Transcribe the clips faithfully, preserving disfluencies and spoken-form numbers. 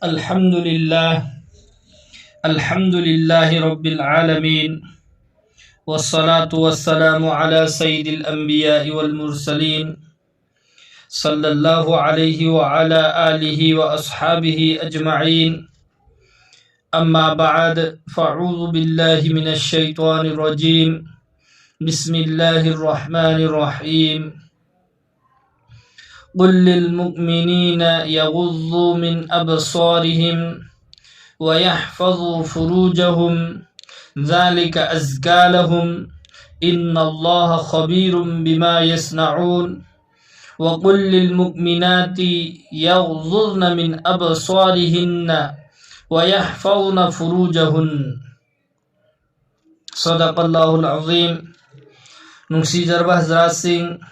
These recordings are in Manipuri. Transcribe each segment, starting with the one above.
الحمد لله. الحمد لله رب العالمين. والصلاة والسلام على سيد الأنبياء والمرسلين، صلى الله عليه وعلى آله وأصحابه أجمعين. أما بعد، فأعوذ بالله من الشيطان الرجيم. بسم الله الرحمن الرحيم. قل للمؤمنين يغضوا من أبصارهم ويحفظوا فروجهم، ذلك أزكى لهم، إن الله خبير بما يصنعون. وقل للمؤمنات يغضضن من أبصارهن ويحفظن فروجهن. صدق الله العظيم. ꯅꯨꯡꯁꯤꯖꯔꯕ ꯍꯖꯔꯥꯠꯁꯤꯡ,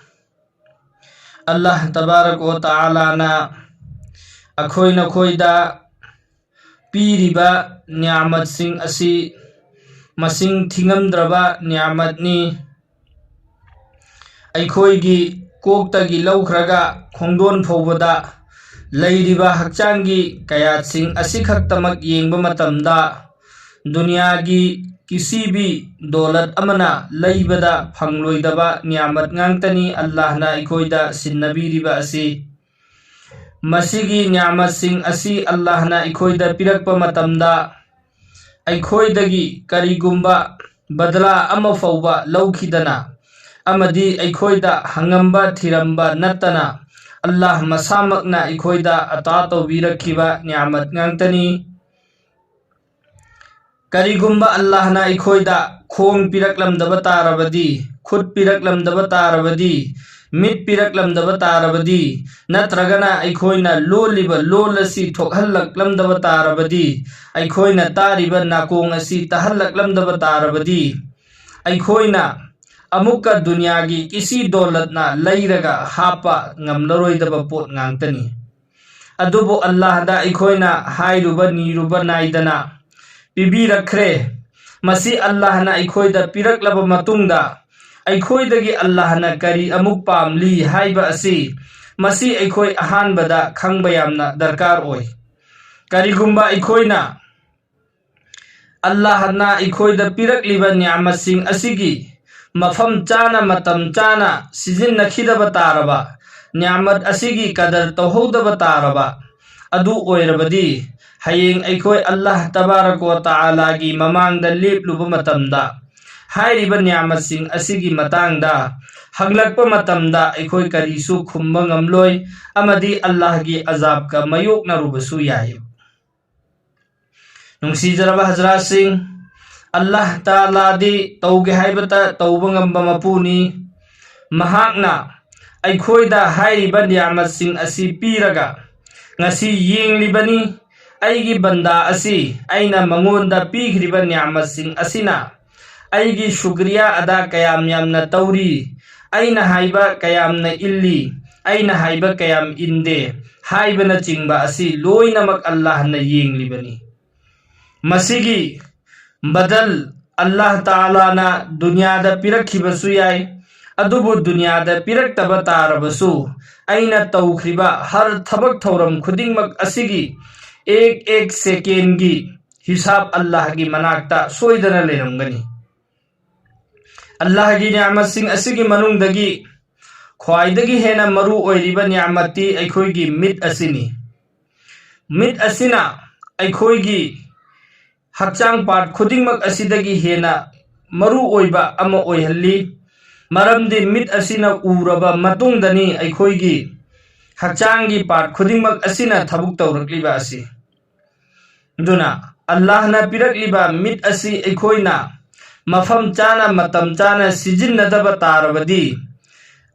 ꯑꯜꯂꯥꯍ ꯇꯕꯥꯔꯛ ꯋ ꯇꯥꯂꯥꯅ ꯑꯩꯈꯣꯏ ꯅꯈꯣꯏꯗ ꯄꯤꯔꯤꯕ ꯅꯤꯌꯥꯃꯠꯁꯤꯡ ꯑꯁꯤ ꯃꯁꯤꯡ ꯊꯤꯉꯝꯗ꯭ꯔꯕ ꯅꯤꯌꯥꯃꯠꯅꯤ꯫ ꯑꯩꯈꯣꯏꯒꯤ ꯀꯣꯛꯇꯒꯤ ꯂꯧꯈ꯭ꯔꯒ ꯈꯣꯡꯗꯣꯟ ꯐꯥꯎꯕꯗ ꯂꯩꯔꯤꯕ ꯍꯛꯆꯥꯡꯒꯤ ꯀꯌꯥꯠꯁꯤꯡ ꯑꯁꯤꯈꯛꯇꯃꯛ ꯌꯦꯡꯕ ꯃꯇꯝꯗ, ꯗꯨꯅꯤꯌꯥꯒꯤ ꯀꯤꯁꯤꯕꯤ ꯗꯣꯂꯠ ꯑꯃꯅ ꯂꯩꯕꯗ ꯐꯪꯂꯣꯏꯗꯕ ꯅꯤꯌꯥꯃꯠ ꯉꯥꯛꯇꯅꯤ ꯑꯜꯂꯥꯍꯅ ꯑꯩꯈꯣꯏꯗ ꯁꯤꯟꯅꯕꯤꯔꯤꯕ ꯑꯁꯤ꯫ ꯃꯁꯤꯒꯤ ꯅꯤꯌꯥꯃꯠꯁꯤꯡ ꯑꯁꯤ ꯑꯜꯂꯥꯍꯅ ꯑꯩꯈꯣꯏꯗ ꯄꯤꯔꯛꯄ ꯃꯇꯝꯗ, ꯑꯩꯈꯣꯏꯗꯒꯤ ꯀꯔꯤꯒꯨꯝꯕ ꯕꯗꯂꯥ ꯑꯃ ꯐꯥꯎꯕ ꯂꯧꯈꯤꯗꯅ ꯑꯃꯗꯤ ꯑꯩꯈꯣꯏꯗ ꯍꯪꯉꯝꯕ ꯊꯤꯔꯝꯕ ꯅꯠꯇꯅ, ꯑꯜꯂꯥꯍ ꯃꯁꯥꯃꯛꯅ ꯑꯩꯈꯣꯏꯗ ꯑꯇꯥ ꯇꯧꯕꯤꯔꯛꯈꯤꯕ ꯅꯤꯌꯥꯃꯠ ꯉꯥꯛꯇꯅꯤ꯫ ꯀꯔꯤꯒꯨꯝꯕ ꯑꯜꯂꯥꯍꯅ ꯑꯩꯈꯣꯏꯗ ꯈꯣꯡ ꯄꯤꯔꯛꯂꯝꯗꯕ ꯇꯥꯔꯕꯗꯤ, ꯈꯨꯠ ꯄꯤꯔꯛꯂꯝꯗꯕ ꯇꯥꯔꯕꯗꯤ, ꯃꯤꯠ ꯄꯤꯔꯛꯂꯝꯗꯕ ꯇꯥꯔꯕꯗꯤ, ꯅꯠꯇ꯭ꯔꯒꯅ ꯑꯩꯈꯣꯏꯅ ꯂꯣꯜꯂꯤꯕ ꯂꯣꯜ ꯑꯁꯤ ꯊꯣꯛꯍꯜꯂꯛꯂꯝꯗꯕ ꯇꯥꯔꯕꯗꯤ, ꯑꯩꯈꯣꯏꯅ ꯇꯥꯔꯤꯕ ꯅꯥꯀꯣꯡ ꯑꯁꯤ ꯇꯥꯍꯜꯂꯛꯂꯝꯗꯕ ꯇꯥꯔꯕꯗꯤ, ꯑꯩꯈꯣꯏꯅ ꯑꯃꯨꯛꯀ ꯗꯨꯅꯤꯌꯥꯒꯤ ꯀꯤꯁꯤ ꯗꯣꯂꯠꯅ ꯂꯩꯔꯒ ꯍꯥꯞꯄ ꯉꯝꯂꯔꯣꯏꯗꯕ ꯄꯣꯠ ꯉꯥꯛꯇꯅꯤ꯫ ꯑꯗꯨꯕꯨ ꯑꯜꯂꯥꯍꯗ ꯑꯩꯈꯣꯏꯅ ꯍꯥꯏꯔꯨꯕ ꯅꯤꯔꯨꯕ ꯅꯥꯏꯗꯅ ꯄꯤꯕꯤꯔꯛꯈ꯭ꯔꯦ꯫ ꯃꯁꯤ ꯑꯜꯂꯥꯍꯅ ꯑꯩꯈꯣꯏꯗ ꯄꯤꯔꯛꯂꯕ ꯃꯇꯨꯡꯗ, ꯑꯩꯈꯣꯏꯗꯒꯤ ꯑꯜꯂꯥꯍꯅ ꯀꯔꯤ ꯑꯃꯨꯛ ꯄꯥꯝꯂꯤ ꯍꯥꯏꯕ ꯑꯁꯤ, ꯃꯁꯤ ꯑꯩꯈꯣꯏ ꯑꯍꯥꯟꯕꯗ ꯈꯪꯕ ꯌꯥꯝꯅ ꯗꯔꯀꯥꯔ ꯑꯣꯏ꯫ ꯀꯔꯤꯒꯨꯝꯕ ꯑꯩꯈꯣꯏꯅ ꯑꯜꯂꯥꯍꯅ ꯑꯩꯈꯣꯏꯗ ꯄꯤꯔꯛꯂꯤꯕ ꯅꯤꯌꯥꯃꯠꯁꯤꯡ ꯑꯁꯤꯒꯤ ꯃꯐꯝ ꯆꯥꯅ, ꯃꯇꯝ ꯆꯥꯅ ꯁꯤꯖꯤꯟꯅꯈꯤꯗꯕ ꯇꯥꯔꯕ, ꯅꯤꯌꯥꯃꯠ ꯑꯁꯤꯒꯤ ꯀꯗꯔ ꯇꯧꯍꯧꯗꯕ ꯇꯥꯔꯕ, ꯑꯗꯨ ꯑꯣꯏꯔꯕꯗꯤ ꯍꯌꯦꯡ ꯑꯩꯈꯣꯏ ꯑꯜꯂꯥꯍ ꯇꯕꯥꯔꯛ ꯋ ꯇꯥꯂꯥꯒꯤ ꯃꯃꯥꯡꯗ ꯂꯦꯞꯂꯨꯕ ꯃꯇꯝꯗ, ꯍꯥꯏꯔꯤꯕ ꯅꯤꯌꯥꯃꯠꯁꯤꯡ ꯑꯁꯤꯒꯤ ꯃꯇꯥꯡꯗ ꯍꯪꯂꯛꯄ ꯃꯇꯝꯗ ꯑꯩꯈꯣꯏ ꯀꯔꯤꯁꯨ ꯈꯨꯝꯕ ꯉꯝꯂꯣꯏ ꯑꯃꯗꯤ ꯑꯜꯂꯥꯍꯒꯤ ꯑꯖꯥꯕꯀ ꯃꯥꯌꯣꯛꯅꯔꯨꯕꯁꯨ ꯌꯥꯏ꯫ ꯅꯨꯡꯁꯤꯖꯔꯕ ꯍꯖꯔꯥꯠꯁꯤꯡ, ꯑꯜꯂꯥꯍ ꯇꯥꯂꯥꯗꯤ ꯇꯧꯒꯦ ꯍꯥꯏꯕꯇ ꯇꯧꯕ ꯉꯝꯕ ꯃꯄꯨꯅꯤ꯫ ꯃꯍꯥꯛꯅ ꯑꯩꯈꯣꯏꯗ ꯍꯥꯏꯔꯤꯕ ꯅꯤꯌꯥꯃꯠꯁꯤꯡ ꯑꯁꯤ ꯄꯤꯔꯒ ꯉꯁꯤ ꯌꯦꯡꯂꯤꯕꯅꯤ꯫ ꯑꯩꯒꯤ ꯕꯟꯗꯥ ꯑꯁꯤ ꯑꯩꯅ ꯃꯉꯣꯟꯗ ꯄꯤꯈ꯭ꯔꯤꯕ ꯅꯤꯌꯥꯃꯠꯁꯤꯡ ꯑꯁꯤꯅ ꯑꯩꯒꯤ ꯁꯨꯀ꯭ꯔꯤꯌꯥ ꯑꯗꯥ ꯀꯌꯥꯝ ꯌꯥꯝꯅ ꯇꯧꯔꯤ, ꯑꯩꯅ ꯍꯥꯏꯕ ꯀꯌꯥꯝꯅ ꯏꯜꯂꯤ, ꯑꯩꯅ ꯍꯥꯏꯕ ꯀꯌꯥꯝ ꯏꯟꯗꯦ ꯍꯥꯏꯕꯅꯆꯤꯡꯕ ꯑꯁꯤ ꯂꯣꯏꯅꯃꯛ ꯑꯜꯂꯥꯍꯅ ꯌꯦꯡꯂꯤꯕꯅꯤ꯫ ꯃꯁꯤꯒꯤ ꯕꯗꯜ ꯑꯜꯂꯥꯍ ꯇꯥꯂꯥꯅ ꯗꯨꯅꯤꯌꯥꯗ ꯄꯤꯔꯛꯈꯤꯕꯁꯨ ꯌꯥꯏ, ꯑꯗꯨꯕꯨ ꯗꯨꯅꯤꯌꯥꯗ ꯄꯤꯔꯛꯇꯕ ꯇꯥꯔꯕꯁꯨ, ꯑꯩꯅ ꯇꯧꯈ꯭ꯔꯤꯕ ꯍꯔ ꯊꯕꯛ ꯊꯧꯔꯝ ꯈꯨꯗꯤꯡꯃꯛ ꯑꯁꯤꯒꯤ ꯑꯦꯛ ꯑꯦꯛ ꯁꯦꯀꯦꯟꯒꯤ ꯍꯤꯁꯥꯕ ꯑꯜꯂꯥꯍꯒꯤ ꯃꯅꯥꯛꯇ ꯁꯣꯏꯗꯅ ꯂꯩꯔꯝꯒꯅꯤ꯫ ꯑꯜꯂꯥꯍꯒꯤ ꯅꯤꯌꯥꯃꯠꯁꯤꯡ ꯑꯁꯤꯒꯤ ꯃꯅꯨꯡꯗꯒꯤ ꯈ꯭ꯋꯥꯏꯗꯒꯤ ꯍꯦꯟꯅ ꯃꯔꯨ ꯑꯣꯏꯔꯤꯕ ꯅꯤꯌꯥꯃꯠꯇꯤ ꯑꯩꯈꯣꯏꯒꯤ ꯃꯤꯠ ꯑꯁꯤꯅꯤ꯫ ꯃꯤꯠ ꯑꯁꯤꯅ ꯑꯩꯈꯣꯏꯒꯤ ꯍꯛꯆꯥꯡ ꯄꯥꯔꯠ ꯈꯨꯗꯤꯡꯃꯛ ꯑꯁꯤꯗꯒꯤ ꯍꯦꯟꯅ ꯃꯔꯨ ꯑꯣꯏꯕ ꯑꯃ ꯑꯣꯏꯍꯜꯂꯤ꯫ ꯃꯔꯝꯗꯤ ꯃꯤꯠ ꯑꯁꯤꯅ ꯎꯔꯕ ꯃꯇꯨꯡꯗꯅꯤ ꯑꯩꯈꯣꯏꯒꯤ ꯍꯛꯆꯥꯡꯒꯤ ꯄꯥꯔꯠ ꯈꯨꯗꯤꯡꯃꯛ ꯑꯁꯤꯅ ꯊꯕꯛ ꯇꯧꯔꯛꯂꯤꯕ ꯑꯁꯤ꯫ ꯑꯗꯨꯅ ꯑꯜꯂꯥꯍꯅ ꯄꯤꯔꯛꯂꯤꯕ ꯃꯤꯠ ꯑꯁꯤ ꯑꯩꯈꯣꯏꯅ ꯃꯐꯝ ꯆꯥꯅ, ꯃꯇꯝ ꯆꯥꯅ ꯁꯤꯖꯤꯟꯅꯗꯕ ꯇꯥꯔꯕꯗꯤ,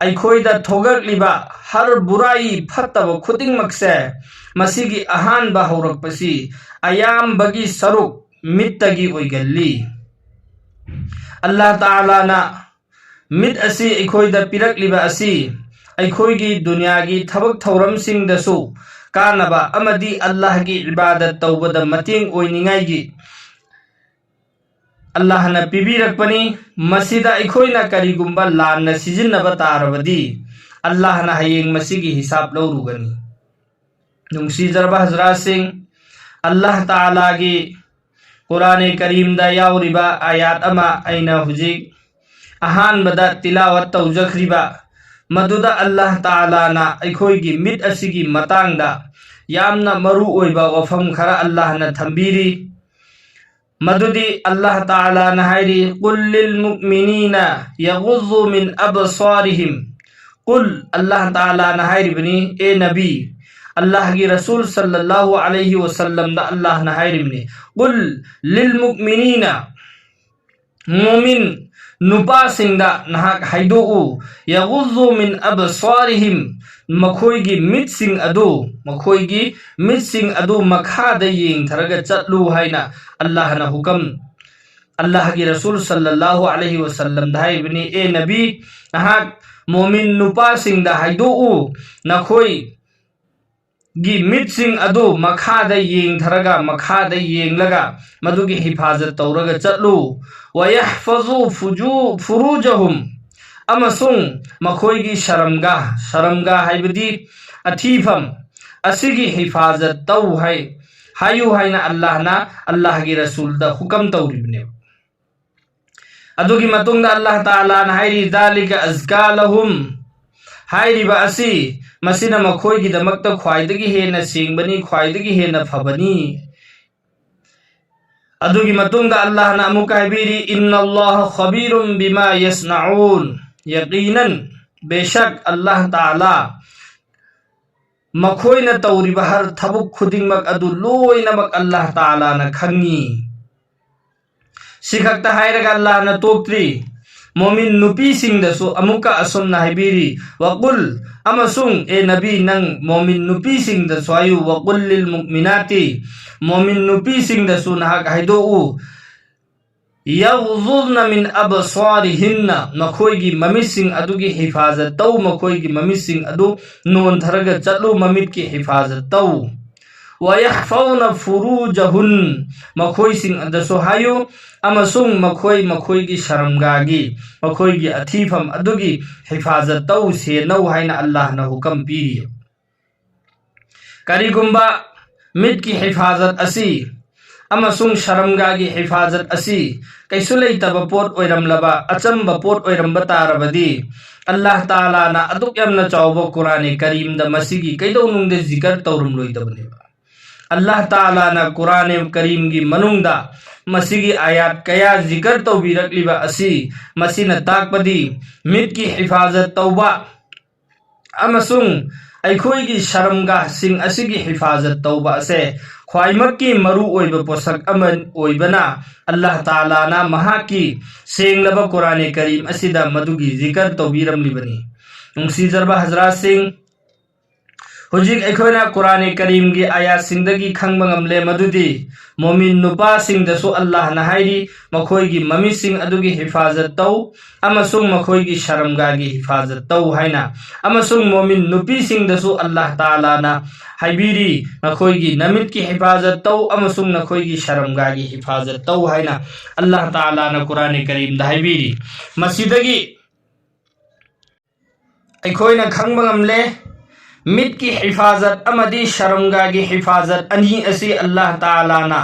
ꯑꯩꯈꯣꯏꯗ ꯊꯣꯛꯂꯛꯂꯤꯕ ꯍꯔ ꯕꯨꯔꯥꯏ, ꯐꯠꯇꯕ ꯈꯨꯗꯤꯡꯃꯛꯁꯦ, ꯃꯁꯤꯒꯤ ꯑꯍꯥꯟꯕ ꯍꯧꯔꯛꯄꯁꯤ ꯑꯌꯥꯝꯕꯒꯤ ꯁꯔꯨꯛ ꯃꯤꯠꯇꯒꯤ ꯑꯣꯏꯒꯜꯂꯤ꯫ ꯑꯜꯂꯥꯍ ꯇꯥꯂꯥꯅ ꯃꯤꯠ ꯑꯁꯤ ꯑꯩꯈꯣꯏꯗ ꯄꯤꯔꯛꯂꯤꯕ ꯑꯁꯤ ꯑꯩꯈꯣꯏꯒꯤ ꯗꯨꯅꯤꯌꯥꯒꯤ ꯊꯕꯛ ꯊꯧꯔꯝꯁꯤꯡꯗꯁꯨ ꯀꯥꯟꯅꯕ ꯑꯃꯗꯤ ꯑꯜꯂꯥꯍꯒꯤ ꯏꯕꯥꯗꯠ ꯇꯧꯕꯗ ꯃꯇꯦꯡ ꯑꯣꯏꯅꯤꯡꯉꯥꯏꯒꯤ ꯑꯜꯂꯥꯍꯅ ꯄꯤꯕꯤꯔꯛꯄꯅꯤ꯫ ꯃꯁꯤꯗ ꯑꯩꯈꯣꯏꯅ ꯀꯔꯤꯒꯨꯝꯕ ꯂꯥꯟꯅ ꯁꯤꯖꯤꯟꯅꯕ ꯇꯥꯔꯕꯗꯤ, ꯑꯜꯂꯥꯍꯅ ꯍꯌꯦꯡ ꯃꯁꯤꯒꯤ ꯍꯤꯁꯥꯕ ꯂꯧꯔꯨꯒꯅꯤ꯫ ꯅꯨꯡꯁꯤꯖꯔꯕ ꯍꯖꯔꯥꯠꯁꯤꯡ, ꯑꯜꯂꯥꯍ ꯇꯥꯂꯥꯒꯤ ꯀꯨꯔꯥꯅꯦ ꯀꯔꯤꯝꯗ ꯌꯥꯎꯔꯤꯕ ꯑꯥꯌꯥꯠ ꯑꯃ ꯑꯩꯅ ꯍꯧꯖꯤꯛ ꯑꯍꯥꯟꯕꯗ ꯇꯤꯂꯥꯋꯠ ꯇꯧꯖꯈ꯭ꯔꯤꯕ, ꯃꯗꯨꯗ ꯑꯜꯂꯥꯍ ꯇꯥꯂꯥꯅ ꯑꯩꯈꯣꯏꯒꯤ ꯃꯤꯠ ꯑꯁꯤꯒꯤ ꯃꯇꯥꯡꯗ ꯌꯥꯝꯅ ꯃꯔꯨ ꯑꯣꯏꯕ ꯋꯥꯐꯝ ꯈꯔ ꯑꯜꯂꯥꯍꯅ ꯊꯝꯕꯤꯔꯤ꯫ ꯃꯗꯨꯗꯤ ꯑꯜꯂꯥꯍ ꯇꯥꯂꯥꯅ ꯍꯥꯏꯔꯤ, "ꯀꯨꯜ ꯂꯤꯜ ꯃꯨꯛꯃꯤꯅꯤꯅ ꯌꯒꯨꯖꯨ ꯃꯤꯟ ꯑꯕꯁꯥꯔꯤꯍꯤꯝ"꯫ ꯀꯨꯜ, ꯑꯜꯂꯥꯍ ꯇꯥꯂꯥꯅ ꯍꯥꯏꯔꯤꯕꯅꯤ, "ꯑꯦ ꯅꯕꯤ", ꯑꯜꯂꯥꯍꯒꯤ ꯔꯁꯨꯜ ꯁꯜꯂꯜꯂꯥꯍꯨ ꯑꯂꯩꯍꯤ ꯋꯁꯜꯂꯝꯗ ꯑꯜꯂꯥꯍꯅ ꯍꯥꯏꯔꯤꯕꯅꯤ, "ꯀꯨꯜ ꯂꯤꯜ ꯃꯨꯛꯃꯤꯅꯤꯅ", ꯃꯨꯃꯤꯟ ꯅꯨꯄꯥꯁꯤꯡꯗ ꯅꯍꯥꯛ ꯍꯥꯏꯗꯣꯛꯎ, "ꯌꯒꯨꯖꯨ ꯃꯤꯟ ꯑꯕꯁꯥꯔꯤꯍꯤꯝ", ꯃꯈꯣꯏꯒꯤ ꯃꯤꯠꯁꯤꯡ ꯑꯗꯨ, ꯃꯈꯣꯏꯒꯤ ꯃꯤꯠꯁꯤꯡ ꯑꯗꯨ ꯃꯈꯥꯗ ꯌꯦꯡꯊꯔꯒ ꯆꯠꯂꯨ ꯍꯥꯏꯅ ꯑꯜꯂꯥꯍꯅ ꯍꯨꯀꯝ, ꯑꯜꯂꯥꯍꯒꯤ ꯔꯁꯨꯜ ꯁꯜꯂꯜꯂꯥꯍꯨ ꯑꯂꯩꯍꯤ ꯋꯁꯜꯂꯝꯗ ꯍꯥꯏꯔꯤꯕꯅꯤ, "ꯑꯦ ꯅꯕꯤ, ꯅꯍꯥꯛ ꯃꯣꯃꯤꯟ ꯅꯨꯄꯥꯁꯤꯡꯗ ꯍꯥꯏꯗꯣꯛꯎ, ꯅꯈꯣꯏ ꯒꯤ ꯃꯤꯠꯁꯤꯡ ꯑꯗꯨ ꯃꯈꯥꯗ ꯌꯦꯡꯊꯔꯒ, ꯃꯈꯥꯗ ꯌꯦꯡꯂꯒ ꯃꯗꯨꯒꯤ ꯍꯤꯐꯥꯖꯠ ꯇꯧꯔꯒ ꯆꯠꯂꯨ꯫ "ꯋꯌꯍꯐꯖꯨ ꯐꯨꯖꯨ-, ꯐꯨꯔꯨꯖꯍꯨꯝ", ꯑꯃꯁꯨꯡ ꯃꯈꯣꯏꯒꯤ ꯁꯔꯝꯒꯥ, ꯁꯔꯝꯒꯥ ꯍꯥꯏꯕꯗꯤ ꯑꯊꯤꯐꯝ, ꯑꯁꯤꯒꯤ ꯍꯤꯐꯥꯖꯠ ꯇꯧ ꯍꯥꯏ, ꯍꯥꯏꯌꯨ ꯍꯥꯏꯅ ꯑꯜꯂꯥꯍꯅ ꯑꯜꯂꯥꯍꯒꯤ ꯔꯁꯨꯜꯗ ꯍꯨꯀꯝ ꯇꯧꯔꯤꯕꯅꯦꯕ꯫ ꯑꯗꯨꯒꯤ ꯃꯇꯨꯡꯗ ꯑꯜꯂꯥꯍ ꯇꯥꯂꯥꯅ ꯍꯥꯏꯔꯤ, "ذلك أزكى لهم"꯫ ꯍꯥꯏꯔꯤꯕ ꯑꯁꯤ, ꯃꯁꯤꯅ ꯃꯈꯣꯏꯒꯤꯗꯃꯛꯇ ꯈ꯭ꯋꯥꯏꯗꯒꯤ ꯍꯦꯟꯅ ꯁꯦꯡꯕꯅꯤ, ꯈ꯭ꯋꯥꯏꯗꯒꯤ ꯍꯦꯟꯅ ꯐꯕꯅꯤ꯫ ꯑꯗꯨꯒꯤ ꯃꯇꯨꯡꯗ ꯑꯜꯂꯥꯍꯅ ꯑꯃꯨꯛꯀ ꯍꯥꯏꯕꯤꯔꯤ, "إن الله خبير بما يصنعون"꯫ ꯌꯀꯤꯅꯟ, ꯕꯦꯁꯛ ꯑꯜꯂꯥꯍ ꯇꯥꯂꯥ ꯃꯈꯣꯏꯅ ꯇꯧꯔꯤꯕ ꯍꯔ ꯊꯕꯛ ꯈꯨꯗꯤꯡꯃꯛ ꯑꯗꯨ ꯂꯣꯏꯅꯃꯛ ꯑꯜꯂꯥꯍ ꯇꯥꯂꯥꯅ ꯈꯪꯉꯤ꯫ ꯁꯤ ꯈꯛꯇ ꯍꯥꯏꯔꯒ ꯑꯜꯂꯥꯍꯅ ꯇꯣꯛꯇ꯭ꯔꯤ꯫ ꯃꯣꯃꯤꯟ ꯅꯨꯄꯤꯁꯤꯡꯗꯁꯨ ꯑꯃꯨꯛꯀ ꯑꯁꯨꯝꯅ ꯍꯥꯏꯕꯤꯔꯤ, "ꯋꯀꯨꯜ", ꯑꯃꯁꯨꯡ, ꯑꯦ ꯅꯕꯤ, ꯅꯪ ꯃꯣꯃꯤꯟ ꯅꯨꯄꯤꯁꯤꯡꯗꯁꯨ ꯍꯥꯏꯌꯨ, "ꯋꯀꯨꯜ ꯂꯤꯜ ꯃꯨꯛꯃꯤꯅꯥꯇꯤ", ꯃꯣꯃꯤꯟ ꯅꯨꯄꯤꯁꯤꯡꯗꯁꯨ ꯅꯍꯥꯛ ꯍꯥꯏꯗꯣꯛꯎ, "ꯌꯒꯨꯖꯨꯖꯅ ꯃꯤꯟ ꯑꯕꯁꯥꯔꯤꯍꯤꯟꯅ", ꯃꯈꯣꯏꯒꯤ ꯃꯃꯤꯠꯁꯤꯡ ꯑꯗꯨꯒꯤ ꯍꯤꯐꯥꯖꯠ ꯇꯧ, ꯃꯈꯣꯏꯒꯤ ꯃꯃꯤꯠꯁꯤꯡ ꯑꯗꯨ ꯅꯣꯟꯊꯔꯒ ꯆꯠꯂꯨ, ꯃꯃꯤꯠꯀꯤ ꯍꯤꯐꯥꯖꯠ ꯇꯧ꯫ "ꯋꯌꯍꯐꯧꯅ ꯐꯨꯔꯨꯖꯍꯨꯟ", ꯃꯈꯣꯏꯁꯤꯡ ꯑꯗꯨꯁꯨ ꯍꯥꯏꯌꯨ, ꯑꯃꯁꯨꯡ ꯃꯈꯣꯏ ꯃꯈꯣꯏꯒꯤ ꯁꯔꯝꯒꯥꯒꯤ, ꯃꯈꯣꯏꯒꯤ ꯑꯊꯤꯐꯝ ꯑꯗꯨꯒꯤ ꯍꯤꯐꯥꯖꯠ ꯇꯧ, ꯁꯦꯟꯅꯧ ꯍꯥꯏꯅ ꯑꯜꯂꯥꯍꯅ ꯍꯨꯀꯝ ꯄꯤꯔꯤ꯫ ꯀꯔꯤꯒꯨꯝꯕ ꯃꯤꯠꯀꯤ ꯍꯤꯐꯥꯖꯠ ꯑꯁꯤ ꯑꯃꯁꯨꯡ ꯁꯔꯝꯒꯥꯒꯤ ꯍꯤꯐꯥꯖꯠ ꯑꯁꯤ ꯀꯩꯁꯨ ꯂꯩꯇꯕ ꯄꯣꯠ ꯑꯣꯏꯔꯝꯂꯕ, ꯑꯆꯝꯕ ꯄꯣꯠ ꯑꯣꯏꯔꯝꯕ ꯇꯥꯔꯕꯗꯤ, ꯑꯜꯂꯥꯍ ꯇꯥꯂꯥꯅ ꯑꯗꯨꯛ ꯌꯥꯝꯅ ꯆꯥꯎꯕ ꯀꯨꯔꯥꯅꯦ ꯀꯔꯤꯝꯗ ꯃꯁꯤꯒꯤ ꯀꯩꯗꯧꯅꯨꯡꯗ ꯖꯤꯀꯔ ꯇꯧꯔꯝꯂꯣꯏꯗꯕꯅꯦꯕ꯫ ꯑꯜꯂꯥꯍ ꯇꯥꯂꯥꯅ ꯀꯨꯔꯥꯅꯦ ꯀꯔꯤꯝꯒꯤ ꯃꯅꯨꯡꯗ ꯃꯁꯤꯒꯤ ꯑꯥꯌꯥꯠ ꯀꯌꯥ ꯖꯤꯀꯔ ꯇꯧꯕꯤꯔꯛꯂꯤꯕ ꯑꯁꯤ, ꯃꯁꯤꯅ ꯇꯥꯛꯄꯗꯤ ꯃꯤꯠꯀꯤ ꯍꯤꯐꯥꯖꯠ ꯇꯧꯕ ꯑꯃꯁꯨꯡ ꯑꯩꯈꯣꯏꯒꯤ ꯁꯔꯝꯒꯥꯁꯤꯡ ꯑꯁꯤꯒꯤ ꯍꯤꯐꯥꯖꯠ ꯇꯧꯕ ꯑꯁꯦ ꯈ꯭ꯋꯥꯏꯃꯛꯀꯤ ꯃꯔꯨ ꯑꯣꯏꯕ ꯄꯣꯠꯁꯛ ꯑꯃ ꯑꯣꯏꯕꯅ, ꯑꯜꯂꯥꯍ ꯇꯥꯂꯥꯅ ꯃꯍꯥꯛꯀꯤ ꯁꯦꯡꯂꯕ ꯀꯨꯔꯥꯅꯦ ꯀꯔꯤꯝ ꯑꯁꯤꯗ ꯃꯗꯨꯒꯤ ꯖꯤꯀꯔ ꯇꯧꯕꯤꯔꯝꯂꯤꯕꯅꯤ꯫ ꯅꯨꯡꯁꯤꯖꯔꯕ ꯍꯖꯔꯥꯠꯁꯤꯡ, ꯍꯧꯖꯤꯛ ꯑꯩꯈꯣꯏꯅ ꯀꯨꯔꯥꯅꯦ ꯀꯔꯤꯝꯒꯤ ꯑꯥꯌꯥꯠꯁꯤꯡꯗꯒꯤ ꯈꯪꯕ ꯉꯝꯂꯦ ꯃꯗꯨꯗꯤ ꯃꯣꯃꯤꯟ ꯅꯨꯄꯥꯁꯤꯡꯗꯁꯨ ꯑꯜꯂꯥꯍꯅ ꯍꯥꯏꯔꯤ, ꯃꯈꯣꯏꯒꯤ ꯃꯃꯤꯠꯁꯤꯡ ꯑꯗꯨꯒꯤ ꯍꯤꯐꯥꯖꯠ ꯇꯧ ꯑꯃꯁꯨꯡ ꯃꯈꯣꯏꯒꯤ ꯁꯔꯝꯒꯥꯒꯤ ꯍꯤꯐꯥꯖꯠ ꯇꯧ ꯍꯥꯏꯅ, ꯑꯃꯁꯨꯡ ꯃꯣꯃꯤꯟ ꯅꯨꯄꯤꯁꯤꯡꯗꯁꯨ ꯑꯜꯂꯥꯍ ꯇꯥꯂꯥꯅ ꯍꯥꯏꯕꯤꯔꯤ, ꯅꯈꯣꯏꯒꯤ ꯅꯃꯤꯠꯀꯤ ꯍꯤꯐꯥꯖꯠ ꯇꯧ ꯑꯃꯁꯨꯡ ꯅꯈꯣꯏꯒꯤ ꯁꯔꯝꯒꯥꯒꯤ ꯍꯤꯐꯥꯖꯠ ꯇꯧ ꯍꯥꯏꯅ ꯑꯜꯂꯥꯍ ꯇꯥꯂꯥꯅ ꯀꯨꯔꯥꯅꯦ ꯀꯔꯤꯝꯗ ꯍꯥꯏꯕꯤꯔꯤ꯫ ꯃꯁꯤꯗꯒꯤ ꯑꯩꯈꯣꯏꯅ ꯈꯪꯕ ꯉꯝꯂꯦ, ꯃꯤꯠꯀꯤ ꯍꯤꯐꯥꯖꯠ ꯑꯃꯗꯤ ꯁꯔꯝꯒꯥꯒꯤ ꯍꯤꯐꯥꯖꯠ ꯑꯅꯤ ꯑꯁꯤ ꯑꯜꯂꯥꯍ ꯇꯥꯂꯥꯅ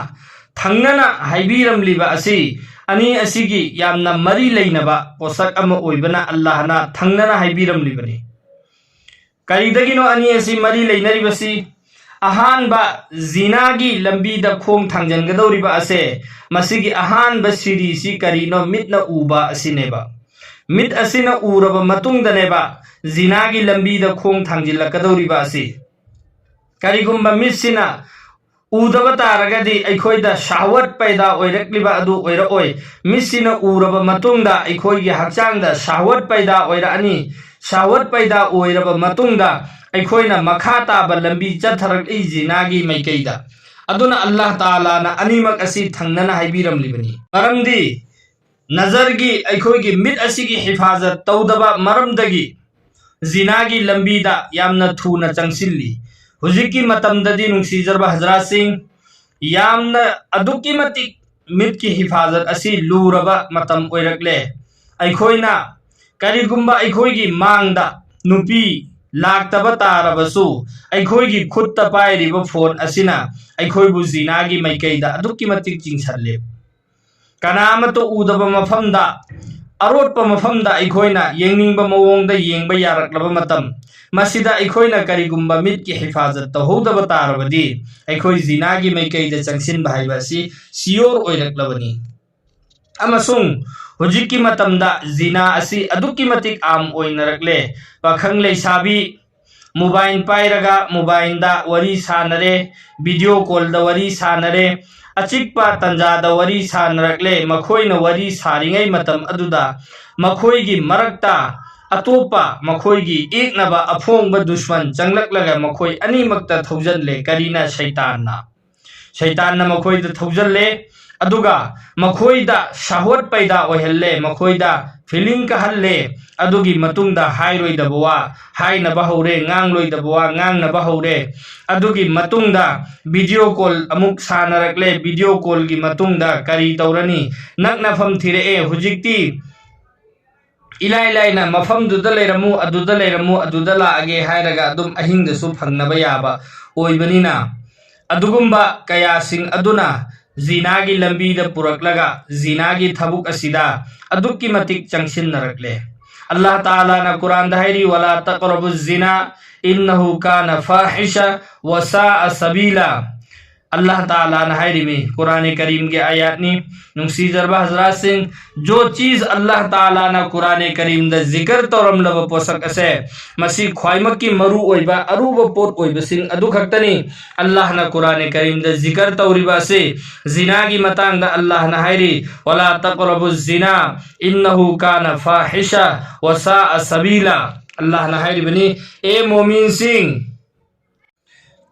ꯊꯪꯅꯅ ꯍꯥꯏꯕꯤꯔꯝꯂꯤꯕ ꯑꯁꯤ, ꯑꯅꯤ ꯑꯁꯤꯒꯤ ꯌꯥꯝꯅ ꯃꯔꯤ ꯂꯩꯅꯕ ꯄꯣꯠꯁꯛ ꯑꯃ ꯑꯣꯏꯕꯅ ꯑꯜꯂꯥꯍꯅ ꯊꯪꯅꯅ ꯍꯥꯏꯕꯤꯔꯝꯂꯤꯕꯅꯤ꯫ ꯀꯔꯤꯗꯒꯤꯅꯣ ꯑꯅꯤ ꯑꯁꯤ ꯃꯔꯤ ꯂꯩꯅꯔꯤꯕꯁꯤ? ꯑꯍꯥꯟꯕ, ꯖꯤꯅꯥꯒꯤ ꯂꯝꯕꯤꯗ ꯈꯣꯡ ꯊꯥꯡꯖꯟꯒꯗꯧꯔꯤꯕ ꯑꯁꯦ, ꯃꯁꯤꯒꯤ ꯑꯍꯥꯟꯕ ꯁꯤꯔꯤꯁꯤ ꯀꯔꯤꯅꯣ? ꯃꯤꯠꯅ ꯎꯕ ꯑꯁꯤꯅꯦꯕ꯫ ꯃꯤꯠ ꯑꯁꯤꯅ ꯎꯔꯕ ꯃꯇꯨꯡꯗꯅꯦꯕ ꯖꯤꯅꯥꯒꯤ ꯂꯝꯕꯤꯗ ꯈꯣꯡ ꯊꯥꯡꯖꯤꯜꯂꯛꯀꯗꯧꯔꯤꯕ ꯑꯁꯤ꯫ ꯀꯔꯤꯒꯨꯝꯕ ꯃꯤꯠꯁꯤꯅ ꯎꯗꯕ ꯇꯥꯔꯒꯗꯤ ꯑꯩꯈꯣꯏꯗ ꯁꯍꯋꯠ ꯄꯩꯗꯥ ꯑꯣꯏꯔꯛꯂꯤꯕ ꯑꯗꯨ ꯑꯣꯏꯔꯛꯑꯣꯏ꯫ ꯃꯤꯠꯁꯤꯅ ꯎꯔꯕ ꯃꯇꯨꯡꯗ ꯑꯩꯈꯣꯏꯒꯤ ꯍꯛꯆꯥꯡꯗ ꯁꯍꯋꯠ ꯄꯩꯗꯥ ꯑꯣꯏꯔꯛꯑꯅꯤ꯫ ꯁꯍꯋꯠ ꯄꯩꯗꯥ ꯑꯣꯏꯔꯕ ꯃꯇꯨꯡꯗ ꯑꯩꯈꯣꯏꯅ ꯃꯈꯥ ꯇꯥꯕ ꯂꯝꯕꯤ ꯆꯠꯊꯔꯛꯏ ꯖꯤꯅꯥꯒꯤ ꯃꯥꯏꯀꯩꯗ꯫ ꯑꯗꯨꯅ ꯑꯜꯂꯥꯍ ꯇꯥꯂꯥꯅ ꯑꯅꯤꯃꯛ ꯑꯁꯤ ꯊꯪꯅꯅ ꯍꯥꯏꯕꯤꯔꯝꯂꯤꯕꯅꯤ꯫ ꯃꯔꯝꯗꯤ ꯅꯖꯔꯒꯤ, ꯑꯩꯈꯣꯏꯒꯤ ꯃꯤꯠ ꯑꯁꯤꯒꯤ ꯍꯤꯐꯥꯖꯠ ꯇꯧꯗꯕ ꯃꯔꯝꯗꯒꯤ ꯖꯤꯅꯥꯒꯤ ꯂꯝꯕꯤꯗ ꯌꯥꯝꯅ ꯊꯨꯅ ꯆꯪꯁꯤꯜꯂꯤ꯫ ꯍꯧꯖꯤꯛꯀꯤ ꯃꯇꯝꯗꯗꯤ, ꯅꯨꯡꯁꯤꯖꯔꯕ ꯍꯖꯔꯥꯠꯁꯤꯡ, ꯌꯥꯝꯅ ꯑꯗꯨꯛꯀꯤ ꯃꯇꯤꯛ ꯃꯤꯠꯀꯤ ꯍꯤꯐꯥꯖꯠ ꯑꯁꯤ ꯂꯨꯔꯕ ꯃꯇꯝ ꯑꯣꯏꯔꯛꯂꯦ꯫ ꯑꯩꯈꯣꯏꯅ ꯀꯔꯤꯒꯨꯝꯕ ꯑꯩꯈꯣꯏꯒꯤ ꯃꯥꯡꯗ ꯅꯨꯄꯤ ꯂꯥꯛꯇꯕ ꯇꯥꯔꯕꯁꯨ, ꯑꯩꯈꯣꯏꯒꯤ ꯈꯨꯠꯇ ꯄꯥꯏꯔꯤꯕ ꯐꯣꯟ ꯑꯁꯤꯅ ꯑꯩꯈꯣꯏꯕꯨ ꯖꯤꯅꯥꯒꯤ ꯃꯥꯏꯀꯩꯗ ꯑꯗꯨꯛꯀꯤ ꯃꯇꯤꯛ ꯆꯤꯡꯁꯜꯂꯦ꯫ ꯀꯅꯥ ꯑꯃꯠꯇ ꯎꯗꯕ ꯃꯐꯝꯗ, ꯑꯔꯣꯠꯄ ꯃꯐꯝꯗ ꯑꯩꯈꯣꯏꯅ ꯌꯦꯡꯅꯤꯡꯕ ꯃꯑꯣꯡꯗ ꯌꯦꯡꯕ ꯌꯥꯔꯛꯂꯕ ꯃꯇꯝ, ꯃꯁꯤꯗ ꯑꯩꯈꯣꯏꯅ ꯀꯔꯤꯒꯨꯝꯕ ꯃꯤꯠꯀꯤ ꯍꯤꯐꯥꯖꯠ ꯇꯧꯍꯧꯗꯕ ꯇꯥꯔꯕꯗꯤ, ꯑꯩꯈꯣꯏ ꯖꯤꯅꯥꯒꯤ ꯃꯥꯏꯀꯩꯗ ꯆꯪꯁꯤꯟꯕ ꯍꯥꯏꯕ ꯑꯁꯤ ꯁꯤꯌꯣꯔ ꯑꯣꯏꯔꯛꯂꯕꯅꯤ꯫ ꯑꯃꯁꯨꯡ ꯍꯧꯖꯤꯛꯀꯤ ꯃꯇꯝꯗ ꯖꯤꯅꯥ ꯑꯁꯤ ꯑꯗꯨꯛꯀꯤ ꯃꯇꯤꯛ ꯑꯥꯝ ꯑꯣꯏꯅꯔꯛꯂꯦ꯫ ꯄꯥꯈꯪ ꯂꯩꯁꯥꯕꯤ ꯃꯣꯕꯥꯏꯜ ꯄꯥꯏꯔꯒ ꯃꯣꯕꯥꯏꯜꯗ ꯋꯥꯔꯤ ꯁꯥꯟꯅꯔꯦ, ꯚꯤꯗꯤꯑꯣ ꯀꯣꯜꯗ ꯋꯥꯔꯤ ꯁꯥꯟꯅꯔꯦ, ꯑꯆꯤꯛꯄ ꯇꯟꯖꯥꯗ ꯋꯥꯔꯤ ꯁꯥꯟꯅꯔꯛꯂꯦ꯫ ꯃꯈꯣꯏꯅ ꯋꯥꯔꯤ ꯁꯥꯔꯤꯉꯩ ꯃꯇꯝ ꯑꯗꯨꯗ ꯃꯈꯣꯏꯒꯤ ꯃꯔꯛꯇ ꯑꯇꯣꯞꯄ ꯃꯈꯣꯏꯒꯤ ꯌꯦꯛꯅꯕ ꯑꯐꯣꯡꯕ ꯗꯨꯁꯃꯟ ꯆꯪꯂꯛꯂꯒ ꯃꯈꯣꯏ ꯑꯅꯤꯃꯛꯇ ꯊꯧꯖꯜꯂꯦ꯫ ꯀꯔꯤꯅ? ꯁꯩꯇꯥꯟꯅ꯫ ꯁꯩꯇꯥꯟꯅ ꯃꯈꯣꯏꯗ ꯊꯧꯖꯜꯂꯦ, ꯑꯗꯨꯒ ꯃꯈꯣꯏꯗ ꯁꯍꯋꯠ ꯄꯩꯗꯥ ꯑꯣꯏꯍꯜꯂꯦ, ꯃꯈꯣꯏꯗ ꯐꯤꯂꯤꯡ ꯀꯥꯍꯜꯂꯦ꯫ ꯑꯗꯨꯒꯤ ꯃꯇꯨꯡꯗ ꯍꯥꯏꯔꯣꯏꯗꯕ ꯋꯥ, ꯍꯥꯏꯅꯕ ꯍꯧꯔꯦ, ꯉꯥꯡꯂꯣꯏꯗꯕ ꯋꯥ ꯉꯥꯡꯅꯕ ꯍꯧꯔꯦ꯫ ꯑꯗꯨꯒꯤ ꯃꯇꯨꯡꯗ ꯚꯤꯗꯤꯑꯣ ꯀꯣꯜ ꯑꯃꯨꯛ ꯁꯥꯟꯅꯔꯛꯂꯦ꯫ ꯚꯤꯗꯤꯑꯣ ꯀꯣꯜꯒꯤ ꯃꯇꯨꯡꯗ ꯀꯔꯤ ꯇꯧꯔꯅꯤ? ꯅꯛꯅꯐꯝ ꯊꯤꯔꯛꯑꯦ꯫ ꯍꯧꯖꯤꯛꯇꯤ ꯏꯂꯥꯏ ꯂꯥꯏꯅ ꯃꯐꯝꯗꯨꯗ ꯂꯩꯔꯝꯃꯨ, ꯑꯗꯨꯗ ꯂꯩꯔꯝꯃꯨ, ꯑꯗꯨꯗ ꯂꯥꯛꯑꯒꯦ ꯍꯥꯏꯔꯒ ꯑꯗꯨꯝ ꯑꯍꯤꯡꯗꯁꯨ ꯐꯪꯅꯕ ꯌꯥꯕ ꯑꯣꯏꯕꯅꯤꯅ, ꯑꯗꯨꯒꯨꯝꯕ ꯀꯌꯥꯁꯤꯡ ꯑꯗꯨꯅ ꯖꯤꯅꯥꯒꯤ ꯂꯝꯕꯤꯗ ꯄꯨꯔꯛꯂꯒ ꯖꯤꯅꯥꯒꯤ ꯊꯕꯛ ꯑꯁꯤꯗ ꯑꯗꯨꯛꯀꯤ ꯃꯇꯤꯛ ꯆꯪꯁꯤꯟꯅꯔꯛꯂꯦ꯫ ꯑꯜꯂꯥꯍ ꯇꯥꯂꯥꯅ ꯀꯨꯔꯥꯟꯗ ꯍꯥꯏꯔꯤ, "ꯋꯥꯂꯥ ꯇꯛꯔꯕꯨ ꯖꯤꯅꯥ ꯏꯟꯅꯍꯨ ꯀꯥꯅ ꯐꯥꯍꯤꯁꯥ ꯋꯁꯥ ꯁꯕꯤꯂꯥ"꯫ ꯑꯜꯂꯥꯍ ꯇꯥꯂꯥꯅ ꯍꯥꯏꯔꯤꯃꯤ, ꯀꯨꯔꯥꯟ ꯀꯔꯤꯝꯒꯤ ꯑꯥꯌꯥꯠꯅꯤ꯫ ꯅꯨꯡꯁꯤꯖꯔꯕ ꯍꯖꯔꯥꯠꯁꯤꯡ, ꯖꯣ ꯆꯤꯖ ꯑꯜꯂꯥꯍ ꯇꯥꯂꯥꯅ ꯀꯨꯔꯥꯟ ꯀꯔꯤꯝꯗ ꯖꯤꯀꯔ ꯇꯧꯔꯝꯂꯕ ꯄꯣꯠꯁꯛ ꯑꯁꯦ, ꯃꯁꯤ ꯈ꯭ꯋꯥꯏꯃꯛꯀꯤ ꯃꯔꯨ ꯑꯣꯏꯕ ꯑꯔꯨꯕ ꯄꯣꯠ ꯑꯣꯏꯕꯁꯤꯡ ꯑꯗꯨ ꯈꯛꯇꯅꯤ꯫ ꯑꯜꯂꯥꯍꯅ ꯀꯨꯔꯥꯟ ꯀꯔꯤꯝꯗ ꯖꯤꯀꯔ ꯇꯧꯔꯤꯕ ꯑꯁꯤ, ꯖꯤꯅꯥꯒꯤ ꯃꯇꯥꯡꯗ ꯑꯜꯂꯥꯍꯅ ꯍꯥꯏꯔꯤ, "ꯋꯥꯂꯥ ꯇꯛꯔꯕꯨ ꯖꯤꯅꯥ ꯏꯟꯅꯍꯨ ꯀꯥꯅ ꯐꯥꯍꯤꯁꯥ ꯋꯁꯥ ꯁꯕꯤꯂꯥ"꯫ ꯑꯜꯂꯥꯍꯅ ꯍꯥꯏꯔꯤꯕꯅꯤ, "ꯑꯦ ꯃꯣꯃꯤꯟꯁꯤꯡ,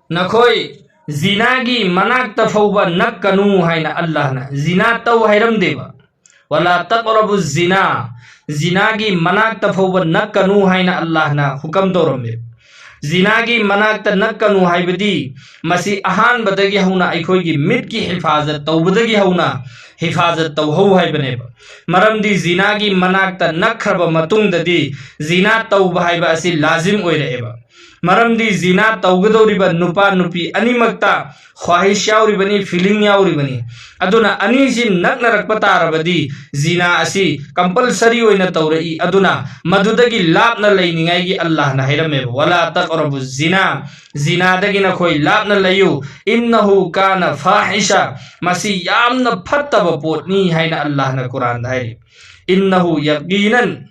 ꯅꯈꯣꯏ ꯖꯤꯅꯥꯒꯤ ꯃꯅꯥꯛꯇ ꯐꯥꯎꯕ ꯅꯛꯀꯅꯨ" ꯍꯥꯏꯅ ꯑꯜꯂꯥꯍꯅ꯫ ꯖꯤꯅꯥ ꯇꯧ ꯍꯥꯏꯔꯝꯗꯦꯕ꯫ "ꯋꯥꯂꯥ ꯇꯛꯔꯕꯨ ꯖꯤꯅꯥ", ꯖꯤꯅꯥꯒꯤ ꯃꯅꯥꯛꯇ ꯐꯥꯎꯕ ꯅꯛꯀꯅꯨ ꯍꯥꯏꯅ ꯑꯜꯂꯥꯍꯅ ꯍꯨꯀꯝ ꯇꯧꯔꯝꯃꯦ꯫ ꯖꯤꯅꯥꯒꯤ ꯃꯅꯥꯛꯇ ꯅꯛꯀꯅꯨ ꯍꯥꯏꯕꯗꯤ ꯃꯁꯤ ꯑꯍꯥꯟꯕꯗꯒꯤ ꯍꯧꯅ ꯑꯩꯈꯣꯏꯒꯤ ꯃꯤꯠꯀꯤ ꯍꯤꯐꯥꯖꯠ ꯇꯧꯕꯗꯒꯤ ꯍꯧꯅ ꯍꯤꯐꯥꯖꯠ ꯇꯧꯍꯧ ꯍꯥꯏꯕꯅꯦꯕ꯫ ꯃꯔꯝꯗꯤ ꯖꯤꯅꯥꯒꯤ ꯃꯅꯥꯛꯇ ꯅꯛꯈ꯭ꯔꯕ ꯃꯇꯨꯡꯗꯗꯤ ꯖꯤꯅꯥ ꯇꯧꯕ ꯍꯥꯏꯕ ꯑꯁꯤ ꯂꯥꯖꯤꯝ ꯑꯣꯏꯔꯛꯑꯦꯕ꯫ ꯃꯔꯝꯗꯤ ꯖꯤꯅꯥ ꯇꯧꯒꯗꯧꯔꯤꯕ ꯅꯨꯄꯥ ꯅꯨꯄꯤ ꯑꯅꯤꯃꯛꯇ ꯈ꯭ꯋꯥꯍꯤꯁ ꯌꯥꯎꯔꯤꯕꯅꯤ, feeling ꯌꯥꯎꯔꯤꯕꯅꯤ꯫ ꯑꯗꯨꯅ ꯑꯅꯤꯁꯤ ꯅꯛꯅꯔꯛꯄ ꯇꯥꯔꯕꯗꯤ ꯖꯤꯅꯥ ꯑꯁꯤ compulsory ꯑꯣꯏꯅ ꯇꯧꯔꯛꯏ꯫ ꯑꯗꯨꯅ ꯃꯗꯨꯗꯒꯤ ꯂꯥꯞꯅ ꯂꯩꯅꯤꯡꯉꯥꯏꯒꯤ ꯑꯜꯂꯥꯍꯅ ꯍꯥꯏꯔꯝꯃꯦꯕ, "ꯋꯥꯂꯥ ꯇꯛꯔꯕꯨ ꯖꯤꯅꯥ", ꯖꯤꯅꯥꯗꯒꯤ ꯅꯈꯣꯏ ꯂꯥꯞꯅ ꯂꯩꯌꯨ, "ꯏꯟꯅꯍꯨ ꯀꯥꯅ ꯐꯥꯍꯤꯁꯥ", ꯃꯁꯤ ꯌꯥꯝꯅ ꯐꯠꯇꯕ ꯄꯣꯠꯅꯤ ꯍꯥꯏꯅ ꯑꯜꯂꯥꯍꯅ ꯀꯨꯔꯥꯟꯗ ꯍꯥꯏꯔꯤ꯫ "ꯏꯟꯅꯍꯨ ꯌꯀꯤꯅꯟ",